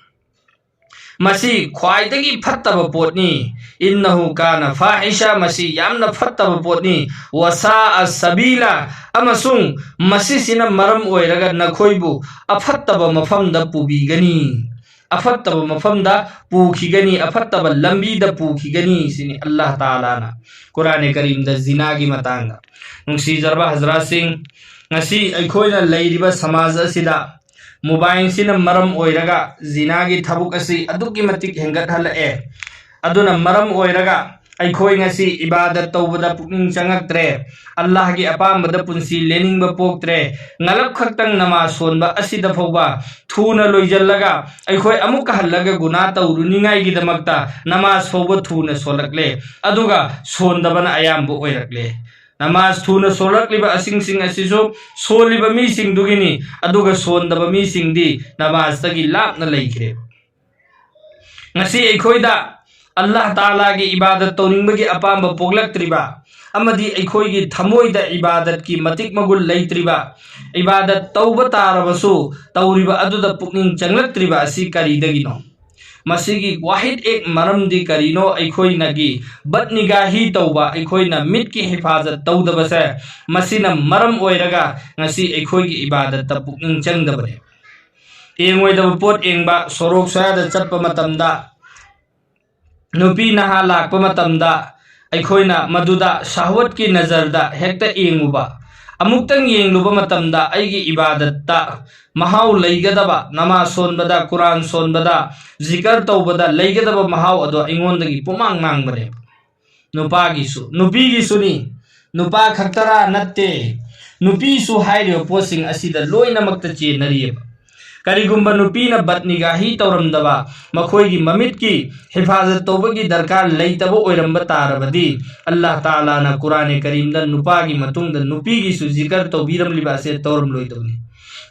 ꯃꯁꯤ ꯈ꯭ꯋꯥꯏꯗꯒꯤ ꯐꯠꯇꯕ ꯄꯣꯠꯅꯤ꯫ "ꯏꯟꯅꯍꯨ ꯀꯥꯅ ꯐꯥꯍꯤꯁꯥ", ꯃꯁꯤ ꯌꯥꯝꯅ ꯐꯠꯇꯕ ꯄꯣꯠꯅꯤ꯫ "ꯋꯁꯥ ꯁꯕꯤꯂꯥ", ꯑꯃꯁꯨꯡ ꯃꯁꯤꯁꯤꯅ ꯃꯔꯝ ꯑꯣꯏꯔꯒ ꯅꯈꯣꯏꯕꯨ ꯑꯐꯠꯇꯕ ꯃꯐꯝꯗ ꯄꯨꯕꯤꯒꯅꯤ, ꯑꯐꯠꯇꯕ ꯃꯐꯝꯗ ꯄꯨꯈꯤꯒꯅꯤ, ꯑꯐꯠꯇꯕ ꯂꯝꯕꯤꯗ ꯄꯨꯈꯤꯒꯅꯤ ꯁꯤꯅꯤ ꯑꯜꯂꯥꯍ ꯇꯥꯂꯥꯅ ꯀꯨꯔꯥꯅꯦ ꯀꯔꯤꯝꯗ ꯖꯤꯅꯥꯒꯤ ꯃꯇꯥꯡꯗ꯫ ꯅꯨꯡꯁꯤꯖꯔꯕ ꯍꯖꯔꯥꯠꯁꯤꯡ, ꯉꯁꯤ ꯑꯩꯈꯣꯏꯅ ꯂꯩꯔꯤꯕ ꯁꯃꯥꯖ ꯑꯁꯤꯗ ꯃꯣꯕꯥꯏꯜꯁꯤꯅ ꯃꯔꯝ ꯑꯣꯏꯔꯒ ꯖꯤꯅꯥꯒꯤ ꯊꯕꯛ ꯑꯁꯤ ꯑꯗꯨꯛꯀꯤ ꯃꯇꯤꯛ ꯍꯦꯟꯒꯠꯍꯜꯂꯛꯑꯦ꯫ ꯑꯗꯨꯅ ꯃꯔꯝ ꯑꯣꯏꯔꯒ ꯑꯩꯈꯣꯏ ꯉꯁꯤ ꯏꯕꯥꯗꯠ ꯇꯧꯕꯗ ꯄꯨꯛꯅꯤꯡ ꯆꯪꯉꯛꯇ꯭ꯔꯦ, ꯑꯜꯂꯥꯍꯒꯤ ꯑꯄꯥꯝꯕꯗ ꯄꯨꯟꯁꯤ ꯂꯦꯟꯅꯤꯡꯕ ꯄꯣꯛꯇ꯭ꯔꯦ꯫ ꯉꯂꯞ ꯈꯛꯇꯪ ꯅꯃꯥꯖ ꯁꯣꯟꯕ ꯑꯁꯤꯗ ꯐꯥꯎꯕ ꯊꯨꯅ ꯂꯣꯏꯁꯤꯜꯂꯒ ꯑꯩꯈꯣꯏ ꯑꯃꯨꯛꯀ ꯍꯜꯂꯒ ꯒꯨꯅꯥ ꯇꯧꯔꯨꯅꯤꯉꯥꯏꯒꯤꯗꯃꯛꯇ ꯅꯃꯥꯖ ꯐꯥꯎꯕ ꯊꯨꯅ ꯁꯣꯜꯂꯛꯂꯦ, ꯑꯗꯨꯒ ꯁꯣꯟꯗꯕꯅ ꯑꯌꯥꯝꯕ ꯑꯣꯏꯔꯛꯂꯦ꯫ ꯅꯃꯥꯖ ꯊꯨꯅ ꯁꯣꯜꯂꯛꯂꯤꯕ ꯑꯁꯤꯡꯁꯤꯡ ꯑꯁꯤꯁꯨ ꯁꯣꯜꯂꯤꯕ ꯃꯤꯁꯤꯡꯗꯨꯒꯤꯅꯤ, ꯑꯗꯨꯒ ꯁꯣꯟꯗꯕ ꯃꯤꯁꯤꯡꯗꯤ ꯅꯃꯥꯖꯇꯒꯤ ꯂꯥꯞꯅ ꯂꯩꯈ꯭ꯔꯦ꯫ ꯉꯁꯤ ꯑꯩꯈꯣꯏꯗ ꯑꯜꯂꯥꯍ ꯇꯥꯂꯥꯒꯤ ꯏꯕꯥꯗꯠ ꯇꯧꯅꯤꯡꯕꯒꯤ ꯑꯄꯥꯝꯕ ꯄꯣꯛꯂꯛꯇ꯭ꯔꯤꯕ ꯑꯃꯗꯤ ꯑꯩꯈꯣꯏꯒꯤ ꯊꯃꯣꯏꯗ ꯏꯕꯥꯗꯠꯀꯤ ꯃꯇꯤꯛ ꯃꯒꯨꯟ ꯂꯩꯇ꯭ꯔꯤꯕ, ꯏꯕꯥꯗꯠ ꯇꯧꯕ ꯇꯥꯔꯕꯁꯨ ꯇꯧꯔꯤꯕ ꯑꯗꯨꯗ ꯄꯨꯛꯅꯤꯡ ꯆꯪꯂꯛꯇ꯭ꯔꯤꯕ ꯑꯁꯤ ꯀꯔꯤꯗꯒꯤꯅꯣ? ꯃꯁꯤꯒꯤ ꯋꯥꯍꯤꯗ ꯑꯦꯛ ꯃꯔꯝꯗꯤ ꯀꯔꯤꯅꯣ? ꯑꯩꯈꯣꯏꯅꯒꯤ ꯕꯠꯅꯤꯒꯥꯍꯤ ꯇꯧꯕ, ꯑꯩꯈꯣꯏꯅ ꯃꯤꯠꯀꯤ ꯍꯤꯐꯥꯖꯠ ꯇꯧꯗꯕꯁꯦ, ꯃꯁꯤꯅ ꯃꯔꯝ ꯑꯣꯏꯔꯒ ꯉꯁꯤ ꯑꯩꯈꯣꯏꯒꯤ ꯏꯕꯥꯗꯠꯇ ꯄꯨꯛꯅꯤꯡ ꯆꯪꯗꯕꯅꯦ꯫ ꯌꯦꯡꯉꯣꯏꯗꯕ ꯄꯣꯠ ꯌꯦꯡꯕ, ꯁꯣꯔꯣꯛ ꯁꯣꯌꯥꯗ ꯆꯠꯄ ꯃꯇꯝꯗ, ꯅꯨꯄꯤ ꯅꯍꯥ ꯂꯥꯛꯄ ꯃꯇꯝꯗ ꯑꯩꯈꯣꯏꯅ ꯃꯗꯨꯗ ꯁꯍꯋꯠꯀꯤ ꯅꯖꯔꯗ ꯍꯦꯛꯇ ꯌꯦꯡꯉꯨꯕ, ꯑꯃꯨꯛꯇꯪ ꯌꯦꯡꯂꯨꯕ ꯃꯇꯝꯗ ꯑꯩꯒꯤ ꯏꯕꯥꯗꯠꯇ ꯃꯍꯥꯎ ꯂꯩꯒꯗꯕ, ꯅꯃꯥꯖ ꯁꯣꯟꯕꯗ, ꯀꯨꯔꯥꯟ ꯁꯣꯟꯕꯗ, ꯖꯤꯀꯔ ꯇꯧꯕꯗ ꯂꯩꯒꯗꯕ ꯃꯍꯥꯎ ꯑꯗꯣ ꯑꯩꯉꯣꯟꯗꯒꯤ ꯄꯨꯃꯥꯡ ꯃꯥꯡꯕꯅꯦꯕ꯫ ꯅꯨꯄꯥꯒꯤꯁꯨ, ꯅꯨꯄꯤꯒꯤꯁꯨꯅꯤ꯫ ꯅꯨꯄꯥ ꯈꯛꯇꯔꯥ? ꯅꯠꯇꯦ꯫ ꯅꯨꯄꯤꯁꯨ ꯍꯥꯏꯔꯤꯕ ꯄꯣꯠꯁꯤꯡ ꯑꯁꯤꯗ ꯂꯣꯏꯅꯃꯛꯇ ꯆꯦꯟꯅꯔꯤꯑꯕ꯫ ꯀꯔꯤꯒꯨꯝꯕ ꯅꯨꯄꯤꯅ ꯕꯠꯅꯤꯒꯥꯍꯤ ꯇꯧꯔꯝꯗꯕ, ꯃꯈꯣꯏꯒꯤ ꯃꯃꯤꯠꯀꯤ ꯍꯤꯐꯥꯖꯠ ꯇꯧꯕꯒꯤ ꯗꯔꯀꯥꯔ ꯂꯩꯇꯕ ꯑꯣꯏꯔꯝꯕ ꯇꯥꯔꯕꯗꯤ, ꯑꯜꯂꯥꯍ ꯇꯥꯂꯥꯅ ꯀꯨꯔꯥꯅꯦ ꯀꯔꯤꯝꯗ ꯅꯨꯄꯥꯒꯤ ꯃꯇꯨꯡꯗ ꯅꯨꯄꯤꯒꯤꯁꯨ ꯖꯤꯀꯔ ꯇꯧꯕꯤꯔꯝꯂꯤꯕ ꯑꯁꯦ ꯇꯧꯔꯝꯂꯣꯏꯗꯕꯅꯤ꯫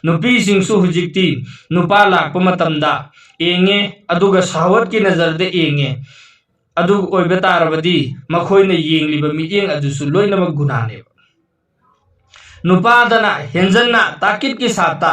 ꯅꯨꯄꯤꯁꯤꯡꯁꯨ ꯍꯧꯖꯤꯛꯇꯤ ꯅꯨꯄꯥ ꯂꯥꯛꯄ ꯃꯇꯝꯗ ꯌꯦꯡꯉꯦ, ꯑꯗꯨꯒ ꯁꯍꯋꯠꯀꯤ ꯅꯖꯔꯗ ꯌꯦꯡꯉꯦ꯫ ꯑꯗꯨ ꯑꯣꯏꯕ ꯇꯥꯔꯕꯗꯤ ꯃꯈꯣꯏꯅ ꯌꯦꯡꯂꯤꯕ ꯃꯤꯠꯌꯦꯡ ꯑꯗꯨꯁꯨ ꯂꯣꯏꯅꯃꯛ ꯒꯨꯅꯥꯅꯦꯕ꯫ ꯅꯨꯄꯥꯗꯅ ꯍꯦꯟꯖꯟꯅ ꯇꯥꯀꯤꯠꯀꯤ ꯁꯥꯠꯇ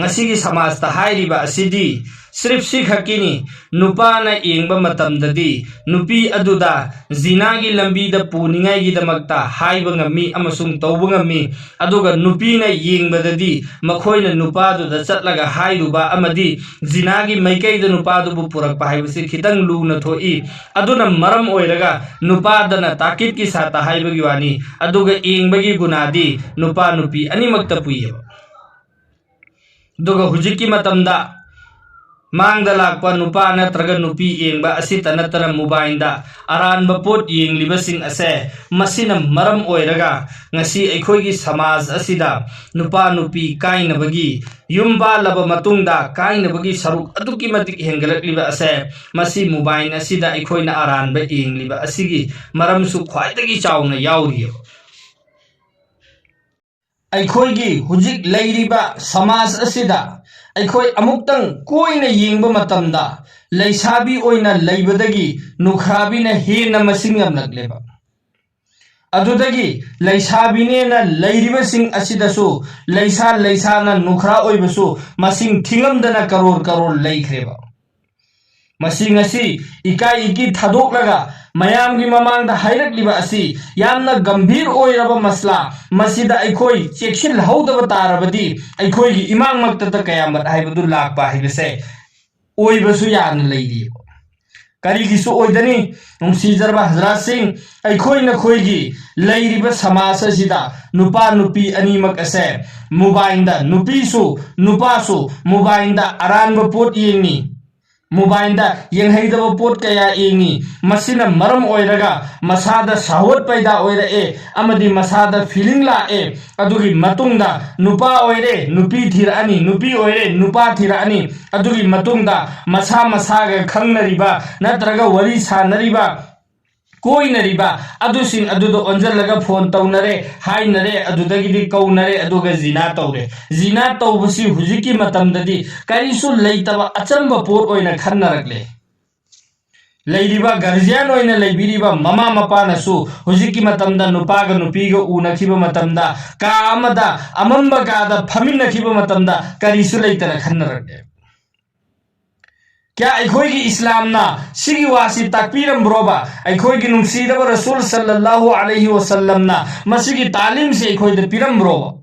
ꯉꯁꯤꯒꯤ ꯁꯃꯥꯖꯇ ꯍꯥꯏꯔꯤꯕ ꯑꯁꯤꯗꯤ ꯁ꯭ꯔꯤꯞ ꯁꯤ ꯈꯛꯀꯤꯅꯤ꯫ ꯅꯨꯄꯥꯅ ꯌꯦꯡꯕ ꯃꯇꯝꯗꯗꯤ ꯅꯨꯄꯤ ꯑꯗꯨꯗ ꯖꯤꯅꯥꯒꯤ ꯂꯝꯕꯤꯗ ꯄꯨꯅꯤꯡꯉꯥꯏꯒꯤꯗꯃꯛꯇ ꯍꯥꯏꯕ ꯉꯝꯃꯤ ꯑꯃꯁꯨꯡ ꯇꯧꯕ ꯉꯝꯃꯤ꯫ ꯑꯗꯨꯒ ꯅꯨꯄꯤꯅ ꯌꯦꯡꯕꯗꯗꯤ ꯃꯈꯣꯏꯅ ꯅꯨꯄꯥꯗꯨꯗ ꯆꯠꯂꯒ ꯍꯥꯏꯔꯨꯕ ꯑꯃꯗꯤ ꯖꯤꯅꯥꯒꯤ ꯃꯥꯏꯀꯩꯗ ꯅꯨꯄꯥꯗꯨꯕꯨ ꯄꯨꯔꯛꯄ ꯍꯥꯏꯕꯁꯤ ꯈꯤꯇꯪ ꯂꯨꯅ ꯊꯣꯛꯏ꯫ ꯑꯗꯨꯅ ꯃꯔꯝ ꯑꯣꯏꯔꯒ ꯅꯨꯄꯥꯗꯅ ꯇꯥꯀꯤꯠꯀꯤ ꯁꯥꯠꯇ ꯍꯥꯏꯕꯒꯤ ꯋꯥꯅꯤ, ꯑꯗꯨꯒ ꯌꯦꯡꯕꯒꯤ ꯒꯨꯅꯥꯗꯤ ꯅꯨꯄꯥ ꯅꯨꯄꯤ ꯑꯅꯤꯃꯛꯇ ꯄꯨꯏꯌꯦꯕ꯫ ꯑꯗꯨꯒ ꯍꯧꯖꯤꯛꯀꯤ ꯃꯇꯝꯗ ꯃꯥꯡꯗ ꯂꯥꯛꯄ ꯅꯨꯄꯥ ꯅꯠꯇ꯭ꯔꯒ ꯅꯨꯄꯤ ꯌꯦꯡꯕ ꯑꯁꯤꯇ ꯅꯠꯇꯅ ꯃꯣꯕꯥꯏꯜꯗ ꯑꯔꯥꯟꯕ ꯄꯣꯠ ꯌꯦꯡꯂꯤꯕꯁꯤꯡ ꯑꯁꯦ, ꯃꯁꯤꯅ ꯃꯔꯝ ꯑꯣꯏꯔꯒ ꯉꯁꯤ ꯑꯩꯈꯣꯏꯒꯤ ꯁꯃꯥꯖ ꯑꯁꯤꯗ ꯅꯨꯄꯥ ꯅꯨꯄꯤ ꯀꯥꯏꯅꯕꯒꯤ, ꯌꯨꯝ ꯄꯥꯜꯂꯕ ꯃꯇꯨꯡꯗ ꯀꯥꯏꯅꯕꯒꯤ ꯁꯔꯨꯛ ꯑꯗꯨꯛꯀꯤ ꯃꯇꯤꯛ ꯍꯦꯟꯒꯠꯂꯛꯂꯤꯕ ꯑꯁꯦ, ꯃꯁꯤ ꯃꯣꯕꯥꯏꯜ ꯑꯁꯤꯗ ꯑꯩꯈꯣꯏꯅ ꯑꯔꯥꯟꯕ ꯌꯦꯡꯂꯤꯕ ꯑꯁꯤꯒꯤ ꯃꯔꯝꯁꯨ ꯈ꯭ꯋꯥꯏꯗꯒꯤ ꯆꯥꯎꯅ ꯌꯥꯎꯔꯤꯑꯕ꯫ ꯑꯩꯈꯣꯏꯒꯤ ꯍꯧꯖꯤꯛ ꯂꯩꯔꯤꯕ ꯁꯃꯥꯖ ꯑꯁꯤꯗ ꯑꯩꯈꯣꯏ ꯑꯃꯨꯛꯇꯪ ꯀꯣꯏꯅ ꯌꯦꯡꯕ ꯃꯇꯝꯗ, ꯂꯩꯁꯥꯕꯤ ꯑꯣꯏꯅ ꯂꯩꯕꯗꯒꯤ ꯅꯨꯈ꯭ꯔꯥꯕꯤꯅ ꯍꯦꯟꯅ ꯃꯁꯤꯡ ꯌꯥꯝꯂꯛꯂꯦꯕ꯫ ꯑꯗꯨꯗꯒꯤ ꯂꯩꯁꯥꯕꯤꯅꯦꯅ ꯂꯩꯔꯤꯕꯁꯤꯡ ꯑꯁꯤꯗꯁꯨ ꯂꯩꯁꯥ ꯂꯩꯁꯥꯅ ꯅꯨꯈ꯭ꯔꯥ ꯑꯣꯏꯕꯁꯨ ꯃꯁꯤꯡ ꯊꯤꯉꯝꯗꯅ ꯀꯔꯣꯔ ꯀꯔꯣꯔ ꯂꯩꯈ꯭ꯔꯦꯕ꯫ ꯃꯁꯤ ꯉꯁꯤ ꯏꯀꯥꯏ ꯏꯀꯤ ꯊꯥꯗꯣꯛꯂꯒ ꯃꯌꯥꯝꯒꯤ ꯃꯃꯥꯡꯗ ꯍꯥꯏꯔꯛꯂꯤꯕ ꯑꯁꯤ ꯌꯥꯝꯅ ꯒꯝꯚꯤꯔ ꯑꯣꯏꯔꯕ ꯃꯁꯂꯥ꯫ ꯃꯁꯤꯗ ꯑꯩꯈꯣꯏ ꯆꯦꯛꯁꯤꯜꯍꯧꯗꯕ ꯇꯥꯔꯕꯗꯤ ꯑꯩꯈꯣꯏꯒꯤ ꯏꯃꯥꯡꯃꯛꯇꯗ ꯀꯌꯥꯃꯠ ꯍꯥꯏꯕꯗꯨ ꯂꯥꯛꯄ ꯍꯥꯏꯕꯁꯦ ꯑꯣꯏꯕꯁꯨ ꯌꯥꯅ ꯂꯩꯔꯤꯕ꯫ ꯀꯔꯤꯒꯤꯁꯨ ꯑꯣꯏꯗꯅꯤ? ꯅꯨꯡꯁꯤꯖꯔꯕ ꯍꯖꯔꯥꯠꯁꯤꯡ, ꯑꯩꯈꯣꯏ ꯅꯈꯣꯏꯒꯤ ꯂꯩꯔꯤꯕ ꯁꯃꯥꯖ ꯑꯁꯤꯗ ꯅꯨꯄꯥ ꯅꯨꯄꯤ ꯑꯅꯤꯃꯛ ꯑꯁꯦ ꯃꯣꯕꯥꯏꯜꯗ, ꯅꯨꯄꯤꯁꯨ ꯅꯨꯄꯥꯁꯨ ꯃꯣꯕꯥꯏꯜꯗ ꯑꯔꯥꯟꯕ ꯄꯣꯠ ꯌꯦꯡꯉꯤ, ꯃꯣꯕꯥꯏꯜꯗ ꯌꯦꯡꯍꯩꯗꯕ ꯄꯣꯠ ꯀꯌꯥ ꯌꯦꯡꯉꯤ꯫ ꯃꯁꯤꯅ ꯃꯔꯝ ꯑꯣꯏꯔꯒ ꯃꯁꯥꯗ ꯁꯍꯋꯠ ꯄꯩꯗꯥ ꯑꯣꯏꯔꯛꯑꯦ ꯑꯃꯗꯤ ꯃꯁꯥꯗ ꯐꯤꯂꯤꯡ ꯂꯥꯛꯑꯦ꯫ ꯑꯗꯨꯒꯤ ꯃꯇꯨꯡꯗ ꯅꯨꯄꯥ ꯑꯣꯏꯔꯦ, ꯅꯨꯄꯤ ꯊꯤꯔꯛꯑꯅꯤ, ꯅꯨꯄꯤ ꯑꯣꯏꯔꯦ, ꯅꯨꯄꯥ ꯊꯤꯔꯛꯑꯅꯤ꯫ ꯑꯗꯨꯒꯤ ꯃꯇꯨꯡꯗ ꯃꯁꯥ ꯃꯁꯥꯒ ꯈꯪꯅꯔꯤꯕ ꯅꯠꯇ꯭ꯔꯒ ꯋꯥꯔꯤ ꯁꯥꯟꯅꯔꯤꯕ, ꯀꯣꯏꯅꯔꯤꯕ ꯑꯗꯨꯁꯤꯡ ꯑꯗꯨꯗ ꯑꯣꯟꯁꯤꯜꯂꯒ ꯐꯣꯟ ꯇꯧꯅꯔꯦ, ꯍꯥꯏꯅꯔꯦ, ꯑꯗꯨꯗꯒꯤꯗꯤ ꯀꯧꯅꯔꯦ, ꯑꯗꯨꯒ ꯖꯤꯅꯥ ꯇꯧꯔꯦ꯫ ꯖꯤꯅꯥ ꯇꯧꯕꯁꯤ ꯍꯧꯖꯤꯛꯀꯤ ꯃꯇꯝꯗꯗꯤ ꯀꯔꯤꯁꯨ ꯂꯩꯇꯕ ꯑꯆꯝꯕ ꯄꯣꯠ ꯑꯣꯏꯅ ꯈꯟꯅꯔꯛꯂꯦ꯫ ꯂꯩꯔꯤꯕ ꯒꯥꯔꯖꯤꯌꯥꯟ ꯑꯣꯏꯅ ꯂꯩꯕꯤꯔꯤꯕ ꯃꯃꯥ ꯃꯄꯥꯅꯁꯨ ꯍꯧꯖꯤꯛꯀꯤ ꯃꯇꯝꯗ ꯅꯨꯄꯥꯒ ꯅꯨꯄꯤꯒ ꯎꯅꯈꯤꯕ ꯃꯇꯝꯗ, ꯀꯥ ꯑꯃꯗ, ꯑꯃꯝꯕ ꯀꯥꯗ ꯐꯝꯃꯤꯟꯅꯈꯤꯕ ꯃꯇꯝꯗ ꯀꯔꯤꯁꯨ ꯂꯩꯇꯅ ꯈꯟꯅꯔꯛꯂꯦ꯫ ꯀꯌꯥ ꯑꯩꯈꯣꯏꯒꯤ ꯏꯁꯂꯥꯝꯅ ꯁꯤꯒꯤ ꯋꯥꯁꯤ ꯇꯥꯛꯄꯤꯔꯝꯕ꯭ꯔꯣꯕ? ꯑꯩꯈꯣꯏꯒꯤ ꯅꯨꯡꯁꯤꯔꯕ ꯔꯁꯨꯜ ꯁꯜꯂꯜꯂꯥꯍꯨ ꯑꯂꯩꯍꯤ ꯋꯁꯜꯂꯝꯅ ꯃꯁꯤꯒꯤ ꯇꯥꯂꯤꯝꯁꯤ ꯑꯩꯈꯣꯏꯗ ꯄꯤꯔꯝꯕ꯭ꯔꯣꯕ?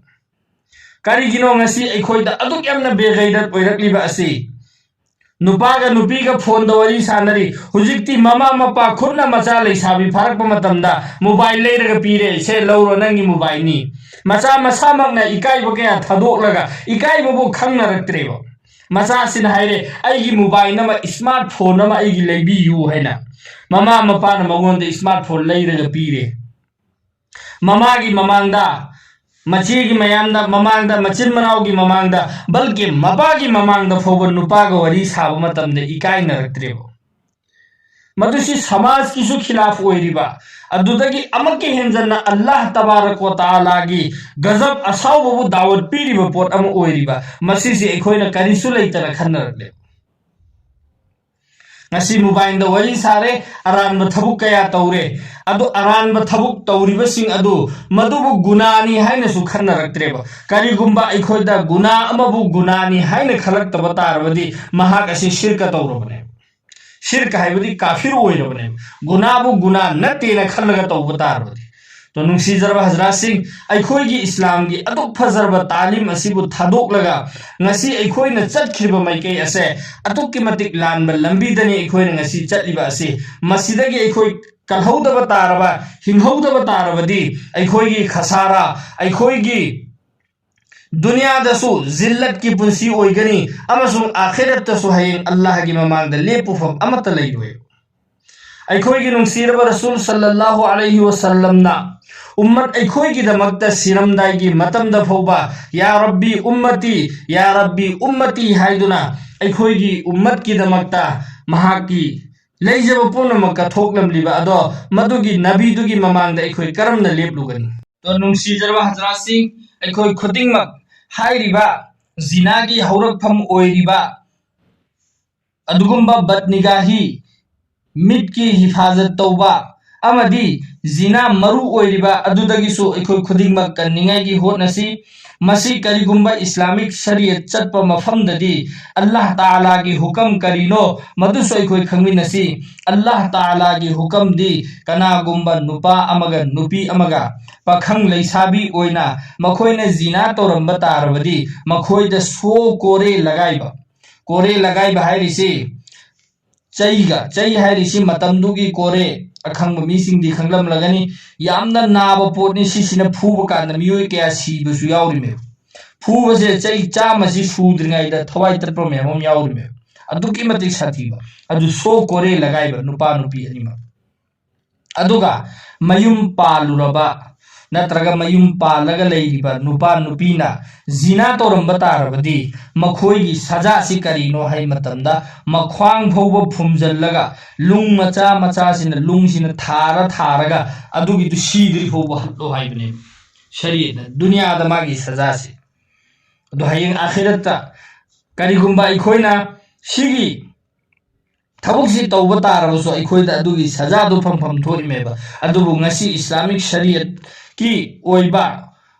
ꯀꯔꯤꯒꯤꯅꯣ ꯉꯁꯤ ꯑꯩꯈꯣꯏꯗ ꯑꯗꯨꯛ ꯌꯥꯝꯅ ꯕꯦꯒꯩꯔꯠ ꯑꯣꯏꯔꯛꯂꯤꯕ ꯑꯁꯤ? ꯅꯨꯄꯥꯒ ꯅꯨꯄꯤꯒ ꯐꯣꯟꯗ ꯋꯥꯔꯤ ꯁꯥꯟꯅꯔꯤ꯫ ꯍꯧꯖꯤꯛꯇꯤ ꯃꯃꯥ ꯃꯄꯥ ꯈꯨꯠꯅ ꯃꯆꯥ ꯂꯩꯁꯥꯕꯤ ꯐꯥꯔꯛꯄ ꯃꯇꯝꯗ ꯃꯣꯕꯥꯏꯜ ꯂꯩꯔꯒ ꯄꯤꯔꯦ, "ꯁꯦ ꯂꯧꯔꯣ, ꯅꯪꯒꯤ ꯃꯣꯕꯥꯏꯜꯅꯤ"꯫ ꯃꯆꯥ ꯃꯁꯥꯃꯛꯅ ꯏꯀꯥꯏꯕ ꯀꯌꯥ ꯊꯥꯗꯣꯛꯂꯒ ꯏꯀꯥꯏꯕꯕꯨ ꯈꯪꯅꯔꯛꯇ꯭ꯔꯦꯕ꯫ ꯃꯆꯥꯁꯤꯅ ꯍꯥꯏꯔꯦ, "ꯑꯩꯒꯤ ꯃꯣꯕꯥꯏꯜ ꯑꯃ, ꯏꯁꯃꯥꯔꯠ ꯐꯣꯟ ꯑꯃ ꯑꯩꯒꯤ ꯂꯩꯕꯤꯌꯨ" ꯍꯥꯏꯅ꯫ ꯃꯃꯥ ꯃꯄꯥꯅ ꯃꯉꯣꯟꯗ ꯏꯁꯃꯥꯔꯠ ꯐꯣꯟ ꯂꯩꯔꯒ ꯄꯤꯔꯦ꯫ ꯃꯃꯥꯒꯤ ꯃꯃꯥꯡꯗ, ꯃꯆꯦꯒꯤ ꯃꯌꯥꯝꯗ, ꯃꯃꯥꯡꯗ, ꯃꯆꯤꯟ ꯃꯅꯥꯎꯒꯤ ꯃꯃꯥꯡꯗ, ꯕꯜꯀꯤ ꯃꯄꯥꯒꯤ ꯃꯃꯥꯡꯗ ꯐꯥꯎꯕ ꯅꯨꯄꯥꯒ ꯋꯥꯔꯤ ꯁꯥꯕ ꯃꯇꯝꯗ ꯏꯀꯥꯏꯅꯔꯛꯇ꯭ꯔꯦꯕ꯫ ꯃꯗꯨꯁꯤ ꯁꯃꯥꯖꯀꯤꯁꯨ ꯈꯤꯂꯥꯐ ꯑꯣꯏꯔꯤꯕ, ꯑꯗꯨꯗꯒꯤ ꯑꯃꯨꯛꯀ ꯍꯦꯟꯖꯟꯅ ꯑꯜꯂꯥꯍ ꯇꯕꯥꯔꯛ ꯋ ꯇꯥꯂꯥꯒꯤ ꯒꯖꯕ ꯑꯁꯥꯎꯕꯕꯨ ꯗꯥꯋꯠ ꯄꯤꯔꯤꯕ ꯄꯣꯠ ꯑꯃ ꯑꯣꯏꯔꯤꯕ, ꯃꯁꯤꯁꯤ ꯑꯩꯈꯣꯏꯅ ꯀꯔꯤꯁꯨ ꯂꯩꯇꯅ ꯈꯟꯅꯔꯛꯂꯦ꯫ ꯉꯁꯤ ꯃꯣꯕꯥꯏꯜꯗ ꯋꯥꯔꯤ ꯁꯥꯔꯦ, ꯑꯔꯥꯟꯕ ꯊꯕꯛ ꯀꯌꯥ ꯇꯧꯔꯦ꯫ ꯑꯗꯨ ꯑꯔꯥꯟꯕ ꯊꯕꯛ ꯇꯧꯔꯤꯕꯁꯤꯡ ꯑꯗꯨ ꯃꯗꯨꯕꯨ ꯒꯨꯅꯥꯅꯤ ꯍꯥꯏꯅꯁꯨ ꯈꯟꯅꯔꯛꯇ꯭ꯔꯦꯕ꯫ ꯀꯔꯤꯒꯨꯝꯕ ꯑꯩꯈꯣꯏꯗ ꯒꯨꯅꯥ ꯑꯃꯕꯨ ꯒꯨꯅꯥꯅꯤ ꯍꯥꯏꯅ ꯈꯜꯂꯛꯇꯕ ꯇꯥꯔꯕꯗꯤ ꯃꯍꯥꯛ ꯑꯁꯤ ꯁꯤꯔꯀ ꯇꯧꯔꯕꯅꯦꯕ꯫ ꯁꯤꯔꯀ ꯍꯥꯏꯕꯗꯤ ꯀꯥꯐꯤꯔ ꯑꯣꯏꯔꯕꯅꯦꯕ, ꯒꯨꯅꯥꯕꯨ ꯒꯨꯅꯥ ꯅꯠꯇꯦꯅ ꯈꯜꯂꯒ ꯇꯧꯕ ꯇꯥꯔꯕꯗꯤ꯫ ꯑꯗꯣ ꯅꯨꯡꯁꯤꯖꯔꯕ ꯍꯖꯔꯥꯠꯁꯤꯡ, ꯑꯩꯈꯣꯏꯒꯤ ꯏꯁꯂꯥꯝꯒꯤ ꯑꯗꯨꯛ ꯐꯖꯔꯕ ꯇꯥꯂꯤꯝ ꯑꯁꯤꯕꯨ ꯊꯥꯗꯣꯛꯂꯒ ꯉꯁꯤ ꯑꯩꯈꯣꯏꯅ ꯆꯠꯈ꯭ꯔꯤꯕ ꯃꯥꯏꯀꯩ ꯑꯁꯦ ꯑꯗꯨꯛꯀꯤ ꯃꯇꯤꯛ ꯂꯥꯟꯕ ꯂꯝꯕꯤꯗꯅꯤ ꯑꯩꯈꯣꯏꯅ ꯉꯁꯤ ꯆꯠꯂꯤꯕ ꯑꯁꯤ꯫ ꯃꯁꯤꯗꯒꯤ ꯑꯩꯈꯣꯏ ꯀꯜꯍꯧꯗꯕ ꯇꯥꯔꯕ, ꯍꯤꯡꯍꯧꯗꯕ ꯇꯥꯔꯕꯗꯤ ꯑꯩꯈꯣꯏꯒꯤ ꯈꯁꯥꯔꯥ, ꯑꯩꯈꯣꯏꯒꯤ ꯗꯨꯅꯤꯌꯥꯗꯁꯨ ꯖꯤꯜꯂꯠꯀꯤ ꯄꯨꯟꯁꯤ ꯑꯣꯏꯒꯅꯤ ꯑꯃꯁꯨꯡ ꯑꯥꯈꯤꯔꯠꯇꯁꯨ ꯍꯌꯦꯡ ꯑꯜꯂꯥꯍꯒꯤ ꯃꯃꯥꯡꯗ ꯂꯦꯞꯄꯨꯐꯝ ꯑꯃꯠꯇ ꯂꯩꯔꯣꯏ꯫ ꯑꯩꯈꯣꯏꯒꯤ ꯅꯨꯡꯁꯤꯔꯕ ꯔꯁꯨꯜ ꯁꯜꯂꯜꯂꯥꯍꯨ ꯑꯂꯩꯍꯤ ꯋꯁꯜꯂꯝꯅ ꯎꯝꯃꯠ ꯑꯩꯈꯣꯏꯒꯤꯗꯃꯛꯇ ꯁꯤꯔꯝꯗꯥꯏꯒꯤ ꯃꯇꯝꯗ ꯐꯥꯎꯕ "ꯌꯥ ꯔꯕꯤ ꯎꯝꯃꯇꯤ, ꯌꯥ ꯔꯕꯤ ꯎꯝꯃꯇꯤ" ꯍꯥꯏꯗꯨꯅ ꯑꯩꯈꯣꯏꯒꯤ ꯎꯝꯃꯠꯀꯤꯗꯃꯛꯇ ꯃꯍꯥꯛꯀꯤ ꯂꯩꯖꯕ ꯄꯨꯝꯅꯃꯛ ꯀꯠꯊꯣꯛꯂꯝꯂꯤꯕ ꯑꯗꯣ ꯃꯗꯨꯒꯤ ꯅꯕꯤꯗꯨꯒꯤ ꯃꯃꯥꯡꯗ ꯑꯩꯈꯣꯏ ꯀꯔꯝꯅ ꯂꯦꯞꯂꯨꯒꯅꯤ? ꯑꯗꯣ ꯅꯨꯡꯁꯤꯖꯔꯕ ꯍꯖꯔꯥꯠꯁꯤꯡ, ꯑꯩꯈꯣꯏ ꯈꯨꯗꯤꯡꯃꯛ ꯍꯥꯏꯔꯤꯕ ꯖꯤꯅꯥꯒꯤ ꯍꯧꯔꯛꯐꯝ ꯑꯣꯏꯔꯤꯕ ꯑꯗꯨꯒꯨꯝꯕ ꯕꯗꯅꯤꯒꯥꯍꯤ, ꯃꯤꯠꯀꯤ ꯍꯤꯐꯥꯖꯠ ꯇꯧꯕ ꯑꯃꯗꯤ ꯖꯤꯅꯥ ꯃꯔꯨ ꯑꯣꯏꯔꯤꯕ ꯑꯗꯨꯗꯒꯤꯁꯨ ꯑꯩꯈꯣꯏ ꯈꯨꯗꯤꯡꯃꯛ ꯀꯟꯅꯤꯡꯉꯥꯏꯒꯤ ꯍꯣꯠꯅꯁꯤ꯫ ꯃꯁꯤ ꯀꯔꯤꯒꯨꯝꯕ ꯏꯁꯂꯥꯃꯤꯛ ꯁꯔꯤꯌꯠ ꯆꯠꯄ ꯃꯐꯝꯗꯗꯤ ꯑꯜꯂꯥꯍ ꯇꯥꯂꯥꯒꯤ ꯍꯨꯀꯝ ꯀꯔꯤꯅꯣ ꯃꯗꯨꯁꯨ ꯑꯩꯈꯣꯏ ꯈꯪꯃꯤꯟꯅꯁꯤ꯫ ꯑꯜꯂꯥꯍ ꯇꯥꯂꯥꯒꯤ ꯍꯨꯀꯝꯗꯤ ꯀꯅꯥꯒꯨꯝꯕ ꯅꯨꯄꯥ ꯑꯃꯒ ꯅꯨꯄꯤ ꯑꯃꯒ ꯄꯥꯈꯪ ꯂꯩꯁꯥꯕꯤ ꯑꯣꯏꯅ ꯃꯈꯣꯏꯅ ꯖꯤꯅꯥ ꯇꯧꯔꯝꯕ ꯇꯥꯔꯕꯗꯤ ꯃꯈꯣꯏꯗ ꯁꯣ ꯀꯣꯔꯦ ꯂꯒꯥꯏꯕ꯫ ꯀꯣꯔꯦ ꯂꯒꯥꯏꯕ ꯍꯥꯏꯔꯤꯁꯤ ꯆꯩꯒ, ꯆꯩ ꯍꯥꯏꯔꯤꯁꯤ ꯃꯇꯝꯗꯨꯒꯤ ꯀꯣꯔꯦ, ꯑꯈꯪꯕ ꯃꯤꯁꯤꯡꯗꯤ ꯈꯪꯂꯝꯂꯒꯅꯤ, ꯌꯥꯝꯅ ꯅꯥꯕ ꯄꯣꯠꯅꯤ꯫ ꯁꯤꯁꯤꯅ ꯐꯨꯕ ꯀꯥꯟꯗ ꯃꯤꯑꯣꯏ ꯀꯌꯥ ꯁꯤꯕꯁꯨ ꯌꯥꯎꯔꯤꯃꯦꯕ꯫ ꯐꯨꯕꯁꯦ ꯆꯩ ꯆꯥꯝꯃꯁꯤ ꯁꯨꯗ꯭ꯔꯤꯉꯩꯗ ꯊꯋꯥꯏ ꯇꯠꯄ ꯃꯌꯥꯝ ꯑꯃ ꯌꯥꯎꯔꯤꯃꯦꯕ꯫ ꯑꯗꯨꯛꯀꯤ ꯃꯇꯤꯛ ꯁꯥꯊꯤꯕ꯫ ꯑꯗꯨ ꯁꯣ ꯀꯣꯔꯦ ꯂꯒꯥꯏꯕ ꯅꯨꯄꯥ ꯅꯨꯄꯤ ꯑꯅꯤꯃꯛ꯫ ꯑꯗꯨꯒ ꯃꯌꯨꯝ ꯄꯥꯜꯂꯨꯔꯕ ꯅꯠꯇ꯭ꯔꯒ ꯃꯌꯨꯝ ꯄꯥꯜꯂꯒ ꯂꯩꯔꯤꯕ ꯅꯨꯄꯥ ꯅꯨꯄꯤꯅ ꯖꯤꯅꯥ ꯇꯧꯔꯝꯕ ꯇꯥꯔꯕꯗꯤ ꯃꯈꯣꯏꯒꯤ ꯁꯖꯥꯁꯤ ꯀꯔꯤꯅꯣ ꯍꯥꯏ ꯃꯇꯝꯗ ꯃꯈ꯭ꯋꯥꯡ ꯐꯥꯎꯕ ꯐꯨꯝꯖꯤꯜꯂꯒ ꯂꯨꯡ ꯃꯆꯥ ꯃꯆꯥꯁꯤꯅ, ꯂꯨꯡꯁꯤꯅ ꯊꯥꯔ ꯊꯥꯔꯒ ꯑꯗꯨꯒꯤꯗꯨ ꯁꯤꯗ꯭ꯔꯤ ꯐꯥꯎꯕ ꯍꯠꯂꯣ ꯍꯥꯏꯕꯅꯦꯕ ꯁꯔꯤꯌꯠꯅ ꯗꯨꯅꯤꯌꯥꯗ ꯃꯥꯒꯤ ꯁꯖꯥꯁꯤ꯫ ꯑꯗꯣ ꯍꯌꯦꯡ ꯑꯥꯈꯤꯔꯠꯇ ꯀꯔꯤꯒꯨꯝꯕ ꯑꯩꯈꯣꯏꯅ ꯁꯤꯒꯤ ꯊꯕꯛꯁꯤ ꯇꯧꯕ ꯇꯥꯔꯕꯁꯨ ꯑꯩꯈꯣꯏꯗ ꯑꯗꯨꯒꯤ ꯁꯖꯥꯗꯨ ꯐꯪꯐꯝ ꯊꯣꯛꯏꯃꯦꯕ꯫ ꯑꯗꯨꯕꯨ ꯉꯁꯤ ꯏꯁꯂꯥꯃꯤꯛ ꯁꯔꯤꯌꯠꯀꯤ ꯑꯣꯏꯕ